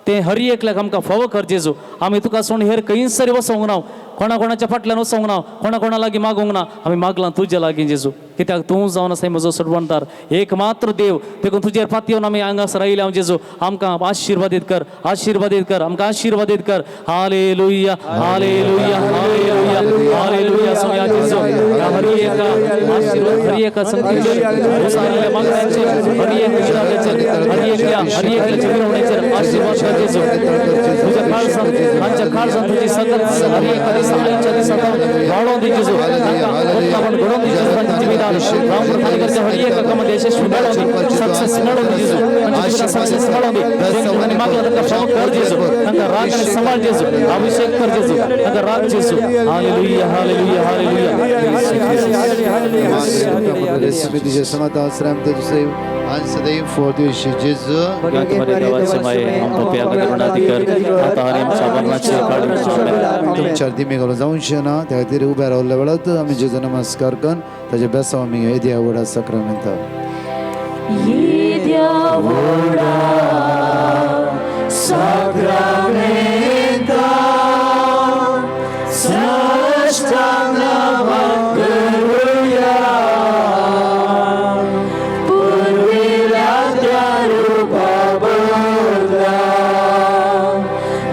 तें हर एकल्याक आमकां फावो कर जेजू. आमी तुका सोडून हेर खंयसर वचोंक ना. कोणा कोणाच्या फाटल्यान वचोंक ना, कोणा कोणा लागीं मागूंक ना, आमी मागलां तुज्या लागीं जेजू, कित्याक तूं जावन आसा म्हजो सोडवणदार, एक मात्र देव. देखून तुजेर पातयेवन आमी हांगासर आयले हांव जेजू, आमकां आशिर्वादीत कर, आशिर्वादीत कर, आमकां आशिर्वादीत कर. Hallelujah, hallelujah, hallelujah, hallelujah. Soya जेजू, ह्या हर एका आशिर्वाद, हर एका संगतीचेर, उसारिल्ल्या मागण्यांचेर, हर एक विचाराचेर, हर एकल्या, हर एकल्याच्या मिरवणेचेर आशिर्वाद कर जेजू. तुज्या काळजान, तांच्या काळजान तुजी सगळं हर एका दिसा, आयच्या दिसा वाडोवन दी जेजू, तांकां बदलावण घडोवन दी जेजू. तांच्या जिवितान रामप्रसाद हर एका कामात यशस्वी मेळोवन दी, सक्सेस मेळोवन दी जेजू, तांच्या जिवितान सक्सेस मेळोवन दी. जें मागलां तांकां फावो कर जेजू, तांकां राग आनी सांबाळ जेजू, अभिषेक कर जेजू, तांकां राग जेजू. Hallelujah, hallelujah, hallelujah. तुमच्या दिमी घालून जावचें ना, त्या खातीर उबे रावल्ल्या वेळार आमी जेजू नमस्कार करून ताजे बेसांव आमी येद्या व्हडा साक्रामेंताक. येद्या व्हडा साक्रामेंता साष्टांग करुया, पुर्विल्ल्या त्या रुपा बदला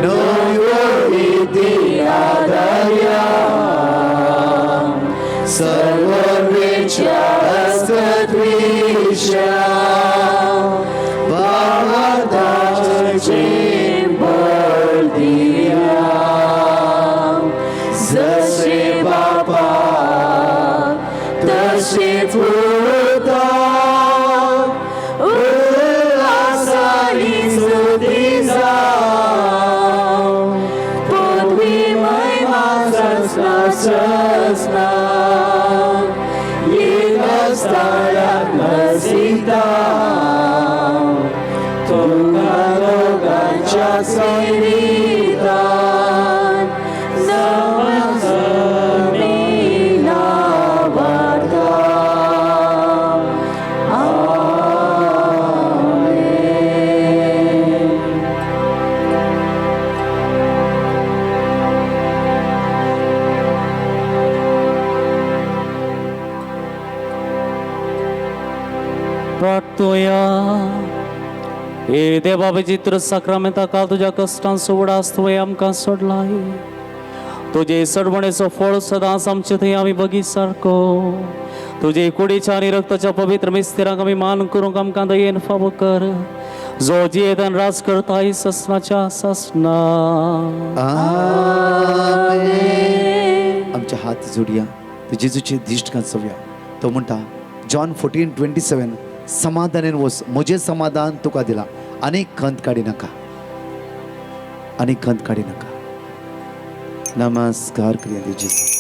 नव्यो रिती आदारया, सर्ववेच्या हस्तद्विषा भावार्थाची बळ दिया, जसे बापा तसे पुता उल्हासानी स्तुती जावं, पृथ्वी महिमा ससना ससना येनासताळ्याक नसिता, तुका लोकांच्या सैनिकान नमस्कार वाडता. आमेन. प्रार्थोया. हे देवा, विचित्र साक्रामेंता काल तुज्या कश्टांचो उडास तुवें आमकां सोडलाय, तुजे सडवणेचो फळ सदांच आमचे थंय आमी बगीत सारको, तुजे कुडीच्या आनी रक्ताच्या पवित्र मिस्तिरांक आमी मान करूंक आमकां दयेन फावो कर, जो जियेतन राज करताय ससनाच्या ससना. आमेन. आमचे हात जोडया, जेजूचे दिश्ट घांचोवया. तो म्हणटा जॉन 14:27, समाधानेन वस, म्हजें समाधान तुका दिलां, आनी खंत काडी नाका, आनी खंत काडी नाका. नमस्कार करुया जेजू.